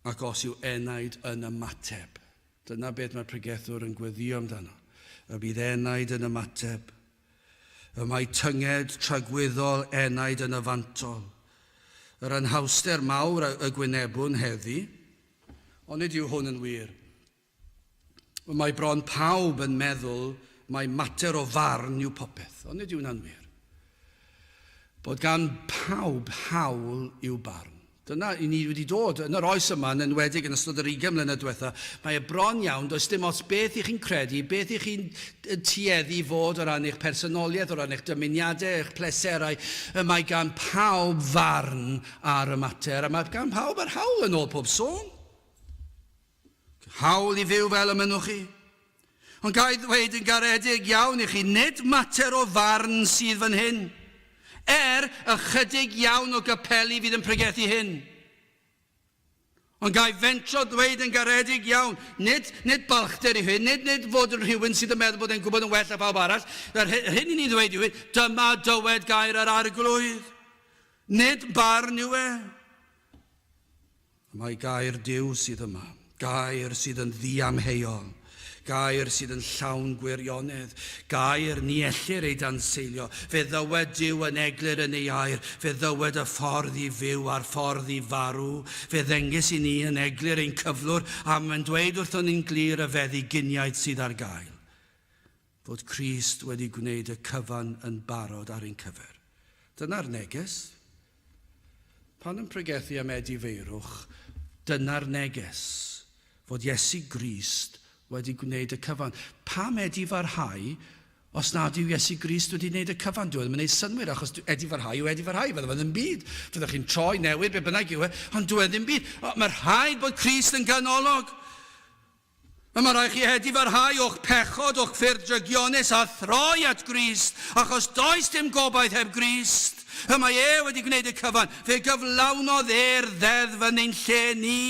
ac os yw enaid yn ymateb. Dyna beth mae'r pregethwr yn gweddio amdano. Y bydd enaid yn ymateb. Y mae tynged tragwyddol enaid yn y fantol. Yr anhawster mawr y gwynebwn heddi, ond nid yw hwn yn wir. Y mae bron pawb yn meddwl mai mater o farn yw popeth, ond nid yw hwnna'n wir. Bod gan pawb hawl i'w barn. Dyna i ni wedi dod yn yr oes yma, yn enwedig yn ystod yr 20 mlynedd diwetha, mae e bron iawn, does dim ots beth i chi'n credu, beth i chi'n tueddu i fod o ran eich personoliaeth, o ran eich dymuniadau, eich pleserau, y mae gan pawb farn ar y mater, a mae gan pawb yr hawl yn ôl pob sôn. Hawl i fyw fel y mynnwch chi. Ond ga i ddweud yn garedig iawn i chi, nid mater o farn sydd fan hyn. Er, ychydig iawn o gapeli fydd yn pregethu hyn. Ond ga i fentro ddweud yn garedig iawn, nid, nid balchder yw hyn, nid, nid fod yn rhywun sydd yn meddwl bod e'n gwybod yn well na phawb arall. Yr hyn i ni ddweud yw hyn, dyma dywed gair yr Arglwydd. Nid barn yw e. Mae gair Duw sydd yma, gair sydd yn ddiamheuol, gair sydd yn llawn gwirionedd, gair ni ellir ei danseilio. Fe ddywed Duw yn eglur yn ei air, fe ddywed y ffordd i fyw a'r ffordd i farw. Fe ddengys i ni yn eglur ein cyflwr, a mae'n dweud wrthon ni'n glir y feddyginiaeth sydd ar gael, fod Crist wedi gwneud y cyfan yn barod ar ein cyfer. Dyna'r neges. Pan yn pregethu am edifeirwch, dyna'r neges, fod Iesu Grist wedi gwneud y cyfan. Pam edifarhau os nad yw Iesu Grist wedi gwneud y cyfan? Dyw e ddim yn gwneud synnwyr, achos edifarhau yw edifarhau, fydda fe ddim byd. Fyddwch chi'n troi, newid, be bynnag yw e, ond dyw e ddim byd. Mae rhaid bod Crist yn ganolog. Y mae rhaid chi edifarhau o'ch pechod, o'ch ffyrdd drygionus, a throi at Grist, achos does dim gobaith heb Grist. Y mae e wedi gwneud y cyfan. Fe gyflawnodd e'r ddeddf yn ein lle ni.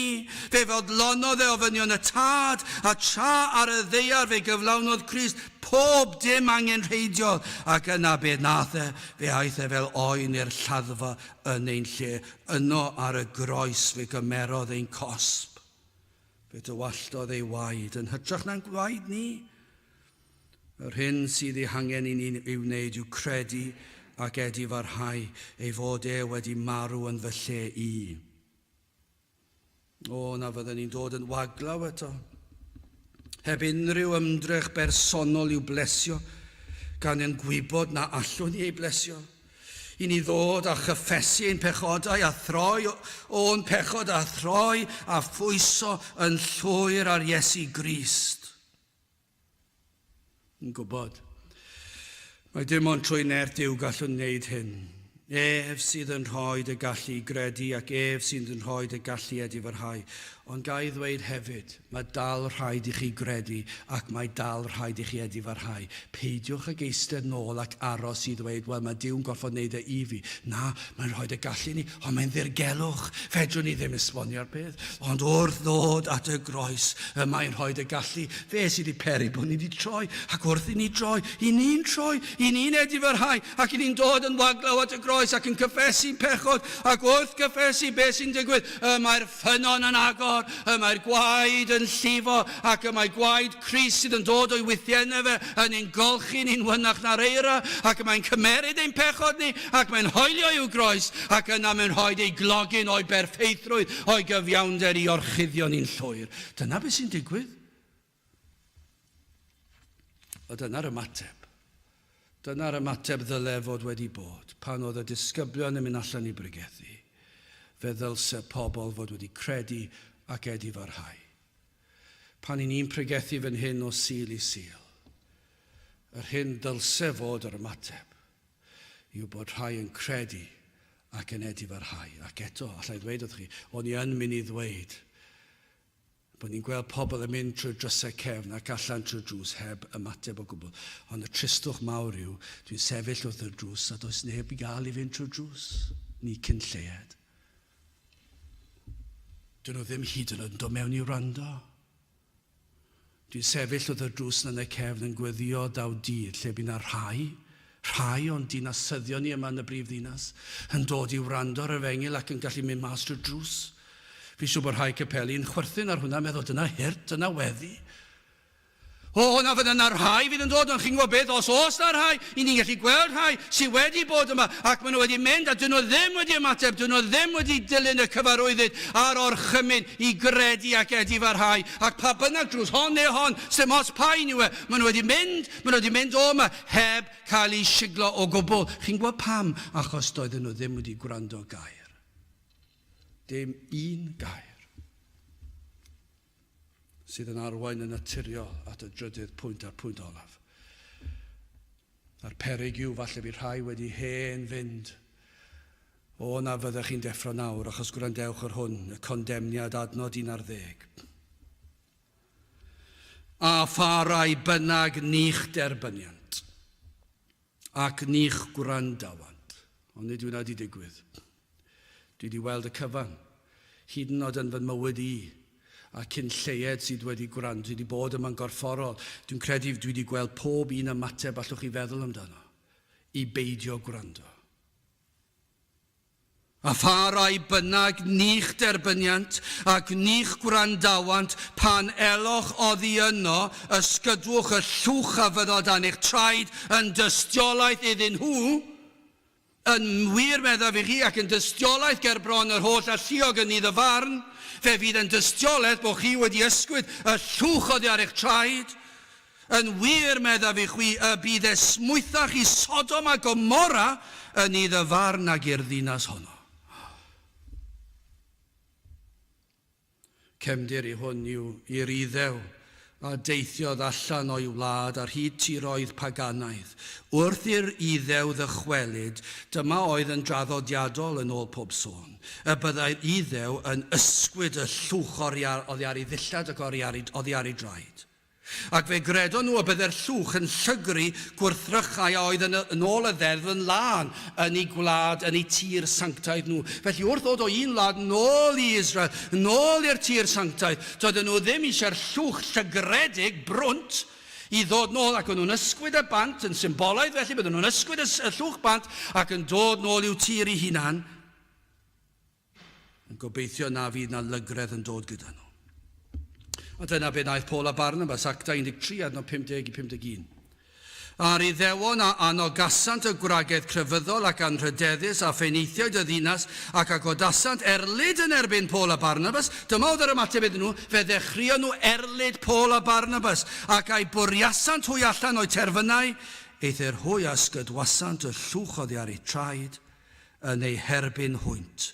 Fe fodlonodd e ofynion y Tad, a tra ar y ddaear fe gyflawnodd Crist pob dim angenrheidiol, ac yna be nath e? Fe aeth e fel oen i'r lladdfa yn ein lle. Yno ar y groes fe gymerodd ein cosb. Fe dywalltodd ei waed yn hytrach na'n gwaed ni. Yr hyn sydd ei hangen i ni ei wneud yw credu ac edifarhau ei fod e wedi marw yn fy lle i. O, na fydden ni'n dod yn waglaw eto. Heb unrhyw ymdrech bersonol i'w blesio, gan yn gwybod na allwn ni ei blesio. I ni ddod a chyffesu ein pechodau a throi o'n pechod a throi a phwyso yn llwyr ar Iesu Grist. Yn gwybod. Mae dim ond trwy nerth Duw gallwn wneud hyn. Ef sydd yn rhoi dy gallu i gredu ac ef sydd yn rhoi dy gallu edifarhau. Ond ga i ddweud hefyd, mae dal rhaid i chi gredu ac mae dal rhaid i chi edifarhau. Peidiwch ag eistedd nôl ac aros i ddweud, 'Wel, mae Duw'n gorfod wneud e i fi. Na, mae'n rhoi y gallu i ni, ond mae'n ddirgelwch. Fedrwn ni ddim esbonio'r peth. Ond wrth ddod at y groes, y mae'n rhoi y gallu. Fe sydd wedi peri bod ni wedi troi, ac wrth i ni droi, i ni'n troi, i ni'n edifarhau, ac i ni'n dod yn waglaw at y groes ac yn cyffesu pechod, ac wrth gyffesu beth sy'n digwydd? Y mae'r ffynnon yn agor, y mae'r gwaed yn llifo, ac y mae gwaed Crist sydd yn dod o'i wythiennau fe yn ein golchi ni'n wynach na'r eira, ac y mae'n cymeryd ein pechod ni, ac mae'n hoelio i'w groes, ac yna mae'n rhoi ei glogyn o'i berffeithrwydd, o'i gyfiawnder i orchuddio ni'n llwyr. Dyna beth sy'n digwydd. A dyna'r ymateb. Dyna'r ymateb ddyle fod wedi bod pan oedd y disgyblion yn mynd allan i bregethu. Fe ddylse pobl fod wedi credu ac edifarhau. Pan i ni'n pregethu fan hyn o Sul i Sul, yr hyn ddylse fod yr ymateb yw bod rhai yn credu ac yn edifarhau. Ac eto, allai ddweud wrth chi, o'n i yn mynd i ddweud Bod ni'n gweld pobl yn mynd trwy'r drysau cefn ac allan trwy'r drws heb ymateb o gwbl. Ond y tristwch mawr yw, dwi'n sefyll wrth y drws a does neb i gael i fynd trwy'r drws. Ni cyn lleied. Dyn nhw ddim hyd yn oed yn dod mewn i wrando. Dwi'n sefyll wrth y drws yn y cefn yn gweddio daw dydd lle bydd na rhai, rhai o'n dinasyddion ni yma yn y brif ddinas, yn dod i wrando ar yr efengyl ac yn gallu mynd mas trwy'r drws. Fi'n siŵr bod rhai capeli'n chwerthin ar hwnna, meddwl, dyna hurt, dyna weddi. O, na fydda na rhai fydd yn dod, ond chi'n gwybod beth, os oes na rhai, i ni'n gallu gweld rhai sydd wedi bod yma, ac maen nhw wedi mynd, a dyn nhw ddim wedi ymateb, dyn nhw ddim wedi dilyn y cyfarwyddyd a'r orchymyn i gredu ac edifarhau, ac pa bynnag drws, hon neu hon, sdim ots pa un yw e, maen nhw wedi mynd, maen nhw wedi mynd o yma, heb cael eu siglo o gwbl. Chi'n gwybod pam? Achos doedden nhw ddim wedi gwrando gair. Dim un gair sydd yn arwain yn naturiol at y drydydd pwynt a'r pwynt olaf. A'r peryg yw falle bydd rhai wedi hen fynd. O, na fyddech chi'n deffro nawr, achos gwrandewch ar hwn, y condemniad adnod 11. A pha rai bynnag ni'ch derbyniant. Ac ni'ch gwrandawant. Ond nid yw hwnna wedi digwydd. Dwi wedi weld y cyfan, hyd yn oed yn fy mywyd i, a cyn lleied sydd wedi gwrando, sydd wedi bod yma'n gorfforol. Dwi'n credu dwi wedi gweld pob un ymateb allwch chi feddwl amdano, i beidio gwrando. A pha rai bynnag ni'ch derbyniant, ac ni'ch gwrandawant, pan eloch oddi yno, ysgydwch y llwch a fyddo dan eich traed yn dystiolaeth iddyn nhw, yn wir meddaf i chi, ac yn dystiolaeth ger bron yr holl alluog yn nydd y farn, fe fydd yn dystiolaeth bod chi wedi ysgwyd y llwch oddi ar eich traed. Yn wir, meddaf i chwi, y bydd esmwythach i Sodom a Gomorra yn nydd y farn nag i'r ddinas honno. Cefndir i hwn yw i'r Iddew a deithiodd allan o'i wlad ar hyd tiroedd paganaidd. Wrth i'r Iddew ddychwelyd, dyma oedd yn draddodiadol yn ôl pob sôn, y byddai'r Iddew yn ysgwyd y llwch oddi ar ei ddillad ac oddi ar ei draed. Ac fe gredon nhw y bydde'r llwch yn llygru gwrthrychau a oedd yn, yn ôl y ddeddf yn lân yn eu gwlad, yn eu tir sanctaidd nhw. Felly wrth ddod o un wlad nôl i Israel, nôl i'r tir sanctaidd, doedden nhw ddim eisiau'r llwch llygredig, brwnt, i ddod nôl, ac o'n nhw'n ysgwyd y bant, yn symbolaidd felly, bydden nhw'n ysgwyd y, y llwch bant ac yn dod nôl i'w tir eu hunan. Yn gobeithio na fydd na lygredd yn dod gyda nhw. A dyna be wnaeth Paul a Barnabas, Actau 13, adnod 50 i 51. A'r Iddewon a anogasant y gwragedd crefyddol ac anrhydeddus a phenaethiaid y ddinas ac a godasant erlid yn erbyn Paul a Barnabas. Dyma oedd yr ymateb iddyn nhw, fe ddechreuon nhw erlid Paul a Barnabas, ac a'u bwriasant hwy allan o'u terfynau, eithr hwy a ysgydwasant y llwch oddi ar eu traed, yn eu herbyn hwynt,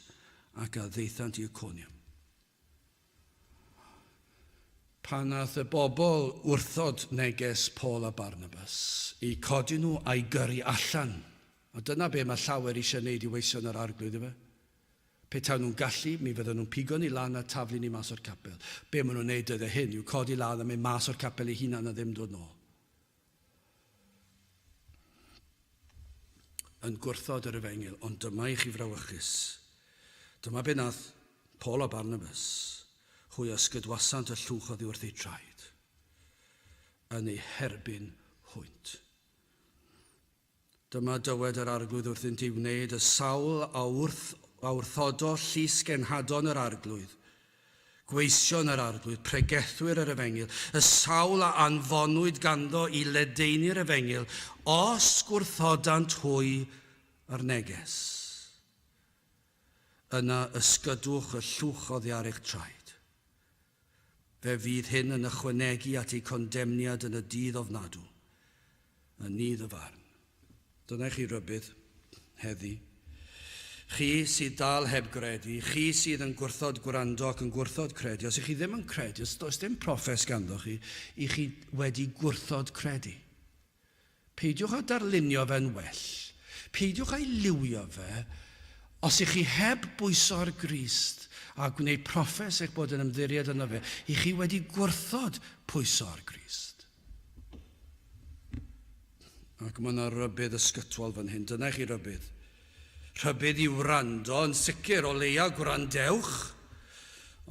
ac a ddaethant i Iconium. Pan aeth y bobl wrthod neges Paul a Barnabas, eu codi nhw a'u gyrru allan, a dyna be mae llawer eisiau wneud i weision yr Arglwydd, ife? Petawn nhw'n gallu, mi fydden nhw'n pigo ni lan a taflu ni mas o'r capel. Be maen nhw'n neud dyddiau hyn yw codi lan a mynd mas o'r capel eu hunan a ddim dod nôl. Yn gwrthod yr efengyl, ond dyma i chi frawychus. Dyma be nath Paul a Barnabas, hwy a ysgydwasant y llwch oddi wrth eu traed, yn eu herbyn hwynt. Dyma dywed yr Arglwydd wrthynt i wneud y sawl a wrth a wrthodo llys genhadon yr Arglwydd, gweision yr Arglwydd, pregethwyr yr Efengyl, y sawl a anfonwyd ganddo i ledaenu'r Efengyl, os gwrthodant hwy yr neges. Yna ysgydwch y llwch oddi ar eich traed. Fe fydd hyn yn ychwanegu at eu condemniad yn y dydd ofnadw, yn nydd y farn. Dyna i chi rybudd, heddi. Chi sydd dal heb gredu, chi sydd yn gwrthod gwrando ac yn gwrthod credu, os ych chi ddim yn credu, os does dim proffes ganddo chi, i chi wedi gwrthod credu. Peidiwch â darlunio fe'n well. Peidiwch â'i liwio fe. Os ych chi heb bwyso ar Grist a gwneud proffes eich bod yn ymddiried yno fe, ych chi wedi gwrthod pwyso ar Grist. Ac mae yna rybudd ysgytwol fan hyn. Dyna i chi rybudd. Rhybudd i wrando, yn sicr, o leia gwrandewch,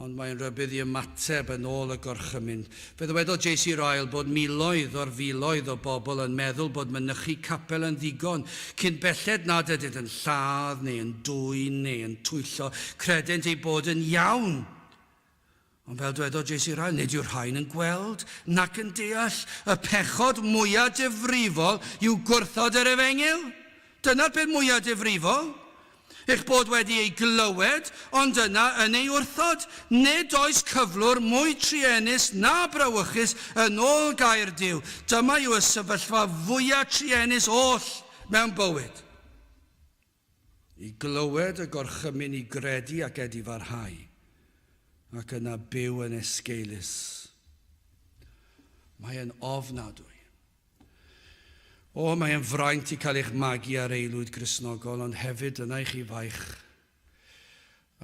ond mae'n rhybudd i ymateb yn ôl y gorchymyn. Fe ddywedodd JC Ryle bod miloedd o'r filoedd o bobl yn meddwl bod mynychu capel yn ddigon, cyn belled nad ydynt yn lladd neu yn dwyn neu yn twyllo, credent eu bod yn iawn. Ond fel dwedodd JC Ryle, nid yw'r rhain yn gweld nac yn deall y pechod mwyaf difrifol yw gwrthod yr efengyl. Dyna'r peth mwyaf difrifol. Eich bod wedi ei glywed, ond yna yn ei wrthod. Nid oes cyflwr mwy truenus na brawychus yn ôl gair Duw. Dyma yw y sefyllfa fwyaf truenus oll mewn bywyd. I glywed y gorchymyn i gredu ac edifarhau, ac yna byw yn esgeulus. Mae e'n ofnadwy. O, mae e'n fraint i cael eich magu ar aelwyd Gristnogol, ond hefyd dyna i chi faich,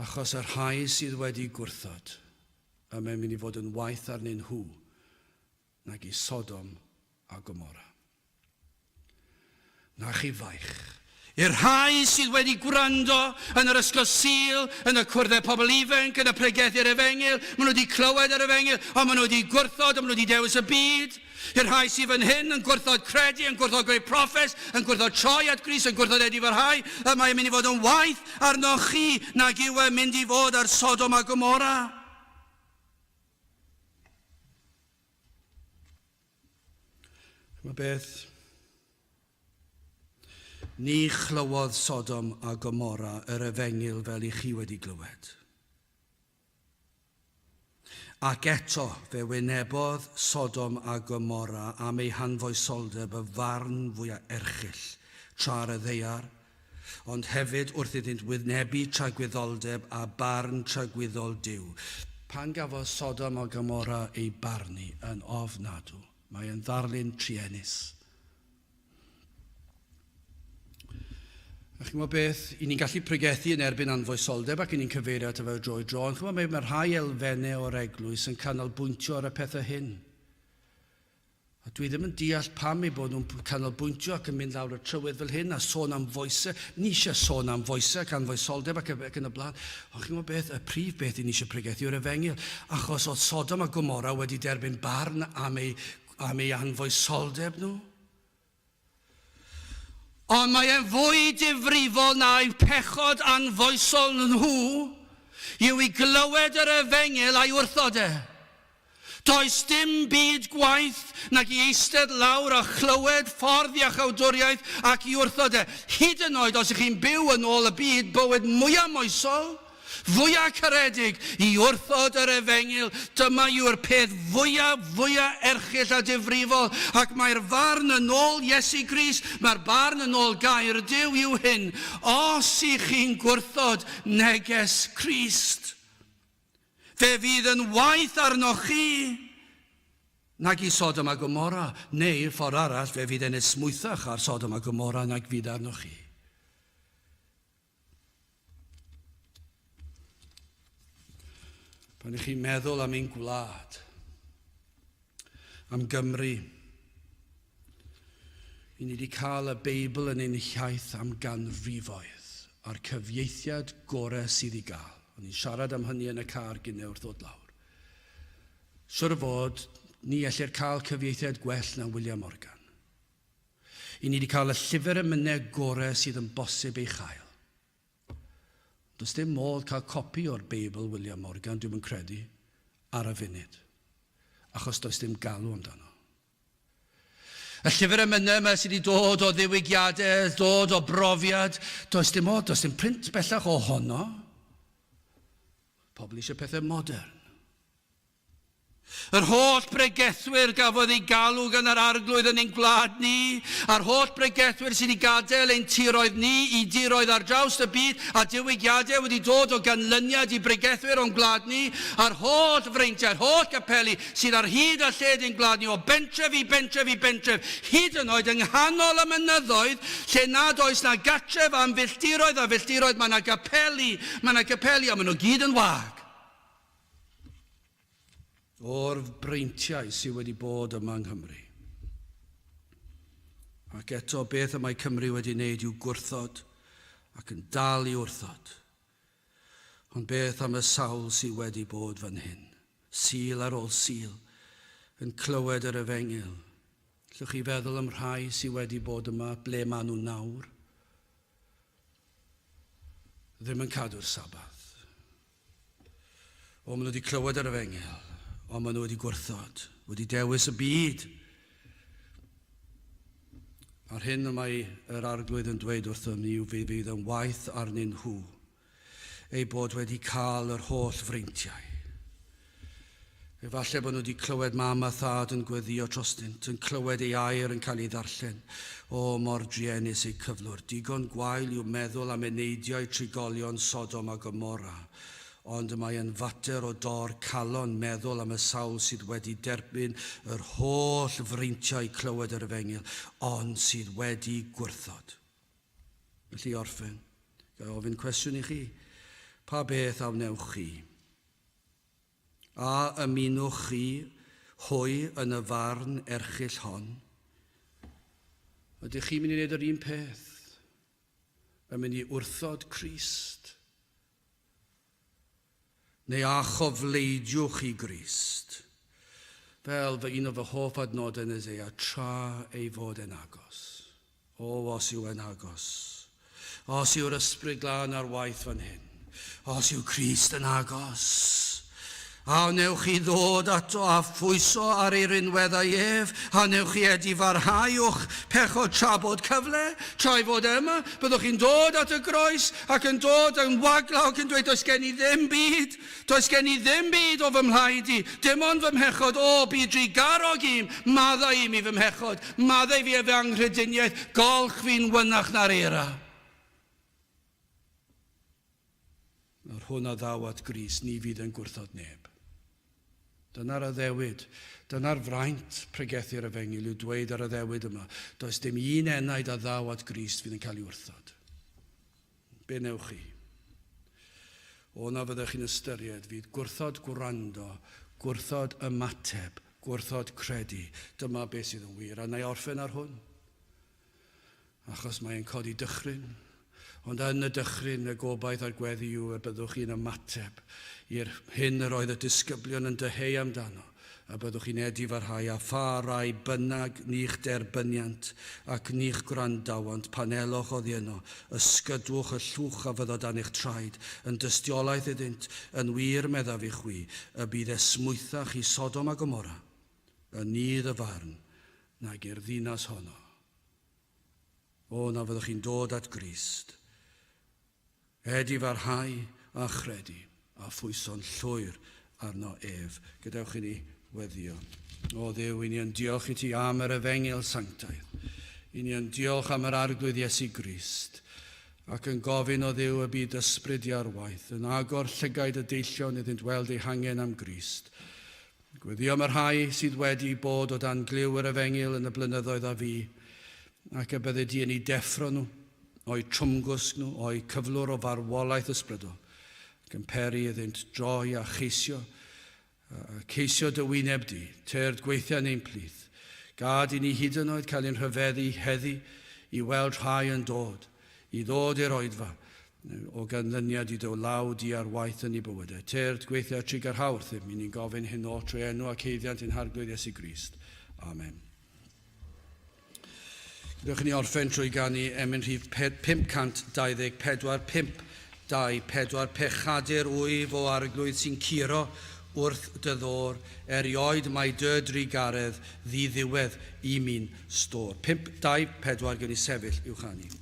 achos y rhai sydd wedi gwrthod, y mae'n mynd i fod yn waeth arnyn nhw nag i Sodom a Gomorra. Na chi faich. I'r rhai sydd wedi gwrando yn yr ysgol Sul, yn y cwrddau pobl ifanc, yn y pregethu'r efengyl, maen nhw wedi clywed yr efengyl, ond maen nhw wedi gwrthod, ond maen nhw wedi dewis y byd. I'r rhai sydd fan hyn yn gwrthod credu, yn gwrthod gwneud proffes, yn gwrthod troi at Grist, yn gwrthod edifarhau, y mae'n mynd i fod yn waeth arnoch chi nag yw e'n mynd i fod ar Sodom a Gomorra. Chymod beth? Ni chlywodd Sodom a Gomorra yr efengyl fel i chi wedi glywed. Ac eto fe wynebodd Sodom a Gomorra am eu hanfoesoldeb y farn fwyaf erchyll tra ar y ddaear, ond hefyd wrth iddynt wynebu tragwyddoldeb a barn tragwyddol Duw. Pan gafodd Sodom a Gomorra eu barnu yn ofnadw, mae yn ddarlun truenus. A chi'n gwybod beth, i ni'n gallu pregethu yn erbyn anfoesoldeb ac i ni'n cyfeirio ato fe o dro i dro, ond chi'n gwybod, mae rhai elfennau o'r eglwys yn canolbwyntio ar y pethau hyn. A dwi ddim yn deall pam eu bod nhw'n canolbwyntio ac yn mynd lawr y trywydd fel hyn a sôn am foesau. Ni eisiau sôn am foesau ac anfoesoldeb ac, ac yn y blaen. Ond chi'n gwybod beth? Y prif beth i ni eisiau pregethu yw'r efengyl. Achos oedd Sodom a Gomorra wedi derbyn barn am eu, am eu anfoesoldeb nhw. Ond mae e'n fwy difrifol na'u pechod anfoesol nhw yw i glywed yr efengyl a'i wrthod e. Does dim byd gwaeth nag i eistedd lawr a chlywed ffordd iachawdwriaeth ac i wrthod e, hyd yn oed os ych chi'n byw yn ôl y byd bywyd mwya moesol, fwya caredig, i wrthod yr efengyl, dyma yw'r peth fwya, fwya erchyll a difrifol, ac mae'r farn yn ôl Iesu Grist, mae'r barn yn ôl gair Duw yw hyn, os ych chi'n gwrthod neges Crist. Fe fydd yn waeth arnoch chi nag i Sodom a Gomorra, neu, ffordd arall, fe fydd e'n esmwythach ar Sodom a Gomorra nag fydd arnoch chi. Pan ych chi'n meddwl am ein gwlad, am Gymru, i ni wedi cael y Beibl yn ein hiaith am ganrifoedd, a'r cyfieithiad gorau sydd i gael. O'n i'n siarad am hynny yn y car gynne wrth ddod lawr. Siwr o fod, ni ellir cael cyfieithiad gwell na William Morgan. I ni wedi cael y llyfr emynau gorau sydd yn bosib ei chael. Does dim modd cael copi o'r Beibl William Morgan, dwi'm yn credu, ar y funud, achos does dim galw amdano. Y llyfr emynau yma sydd wedi dod o ddiwygiadau, dod o brofiad, does dim modd, does dim print bellach ohono. Pobl eisiau pethau modern. Yr holl bregethwyr gafodd eu galw gan yr Arglwydd yn ein gwlad ni, a'r holl bregethwyr sydd wedi gadael ein tiroedd ni i diroedd ar draws y byd, a diwygiadau wedi dod o ganlyniad i bregethwyr o'n gwlad ni, a'r holl freintiau, yr holl gapeli sydd ar hyd a lled ein gwlad ni, o bentref i bentref i bentref, hyd yn oed yng nghanol y mynyddoedd, lle nad oes na gartref am filltiroedd a filltiroedd, mae 'na gapeli, mae 'na gapeli, a maen nhw gyd yn wag. O'r breintiau sydd wedi bod yma yng Nghymru. Ac eto, beth y mae Cymru wedi wneud i'w gwrthod ac yn dal i wrthod. Ond beth am y sawl sydd wedi bod fan hyn, Sul ar ôl Sul, yn clywed yr efengyl? Llwch chi feddwl am rhai sydd wedi bod yma, ble maen nhw nawr? Ddim yn cadw'r Sabath. O, maen nhw wedi clywed yr efengyl, ond maen nhw wedi gwrthod, wedi dewis y byd. A'r hyn y mae yr Arglwydd yn dweud wrthym ni yw fe fydd yn waeth arnyn nhw eu bod wedi cael yr holl freintiau. Efallai bod nhw wedi clywed mam a thad yn gweddio trostynt, yn clywed ei air yn cael ei ddarllen. O, mor druenus eu cyflwr! Digon gwael yw meddwl am eneidiau trigolion Sodom a Gomorra, ond y mae yn fater o dor calon meddwl am y sawl sydd wedi derbyn yr holl freintiau clywed yr efengyl, ond sydd wedi gwrthod. Felly i orffen, ga i ofyn cwestiwn i chi? Pa beth a wnewch chi? A ymunwch chi hwy yn y farn erchyll hon? Ydych chi'n mynd i wneud yr un peth? Yn mynd i wrthod Crist? Neu a chofleidiwch chi Grist? Fel fy un o fy hoff adnodau yn Eseia, tra ei fod e'n agos. O, os yw e'n agos. Os yw'r Ysbryd Glân ar waith fan hyn. Os yw Crist yn agos. A wnewch chi ddod ato a phwyso ar ei rinweddau ef? A wnewch chi edifarhau o'ch pechod tra bod cyfle, tra ei fod e yma? Byddwch chi'n dod at y groes ac yn dod yn waglaw ac yn dweud, does gen i ddim byd. Does gen i ddim byd o fy mhlaid i, dim ond fy mhechod, o, bu drugarog i'm, maddau i mi fy mhechod, maddau fi fy anghrediniaeth, golch fi'n wynach na'r eira. Yr hwn a ddaw at Grist, ni fydd yn gwrthod neb. Dyna'r addewid, dyna'r fraint pregethu'r efengyl yw dweud yr addewid yma, does dim un enaid a ddaw at Grist fydd yn cael ei wrthod. Be wnewch chi? O na fyddech chi'n ystyried fydd gwrthod gwrando, gwrthod ymateb, gwrthod credu. Dyma beth sydd yn wir, a na i orffen ar hwn. Achos mae'n codi dychryn. Ond yn y dychryn, y gobaith a'r gweddi yw y byddwch chi'n ymateb i'r hyn yr oedd y disgyblion yn dyheu amdano, a byddwch chi'n edifarhau, a pha rai bynnag ni'ch derbyniant, ac ni'ch gwrandawant, pan eloch oddi yno, ysgydwch y llwch a fyddo dan eich traed, yn dystiolaeth iddynt, yn wir, meddaf i chwi, y bydd esmwythach i Sodom a Gomorra yn nydd y farn nag i'r ddinas honno. O, na fyddwch chi'n dod at Grist. Edifarhau a chredu, a phwyso'n llwyr arno ef. Gadewch i ni weddïo. O Dduw, i ni yn diolch i ti am yr efengyl sanctaidd. I ni yn diolch am yr Arglwydd Iesu Grist, ac yn gofyn o Dduw y byd ysbryd i ar waith, yn agor llygaid y deillion iddynt weld eu hangen am Grist. Gweddio am y rhai sydd wedi bod o dan glyw yr efengyl yn y blynyddoedd a fu, ac y byddi di yn eu deffro nhw o'u trwmgwsg nhw, o'u cyflwr o farwolaeth ysbrydol, ac yn peri iddynt droi a cheisio. Ceisio dy wyneb di, tyrd gweithio yn ein plith. Gad i ni hyd yn oed cael ein rhyfeddu heddi i weld rhai yn dod, i ddod i'r oedfa, o ganlyniad i dy law di ar waith yn eu bywydau. Tyrd, gweithio a trugarha wrthym, i ni'n gofyn hyn oll trwy enw ac haeddiant ein Harglwydd Iesu Grist. Amen. Gadewch i ni orffen trwy ganu emyn rhif 524, 5, 2, 4, Pechadur wyf o Arglwydd sy'n curo wrth dy ddôr, erioed mae dy drugaredd ddi-ddiwedd i mi'n stôr. 5, 2, 4, gewn ni sefyll i'w chanu.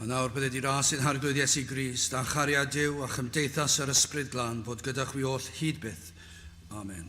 A nawr bydded i ras i'n Harglwydd Iesu Grist, a chariad Duw, a chymdeithas yr Ysbryd Glân fod gyda chwi oll hyd byth. Amen.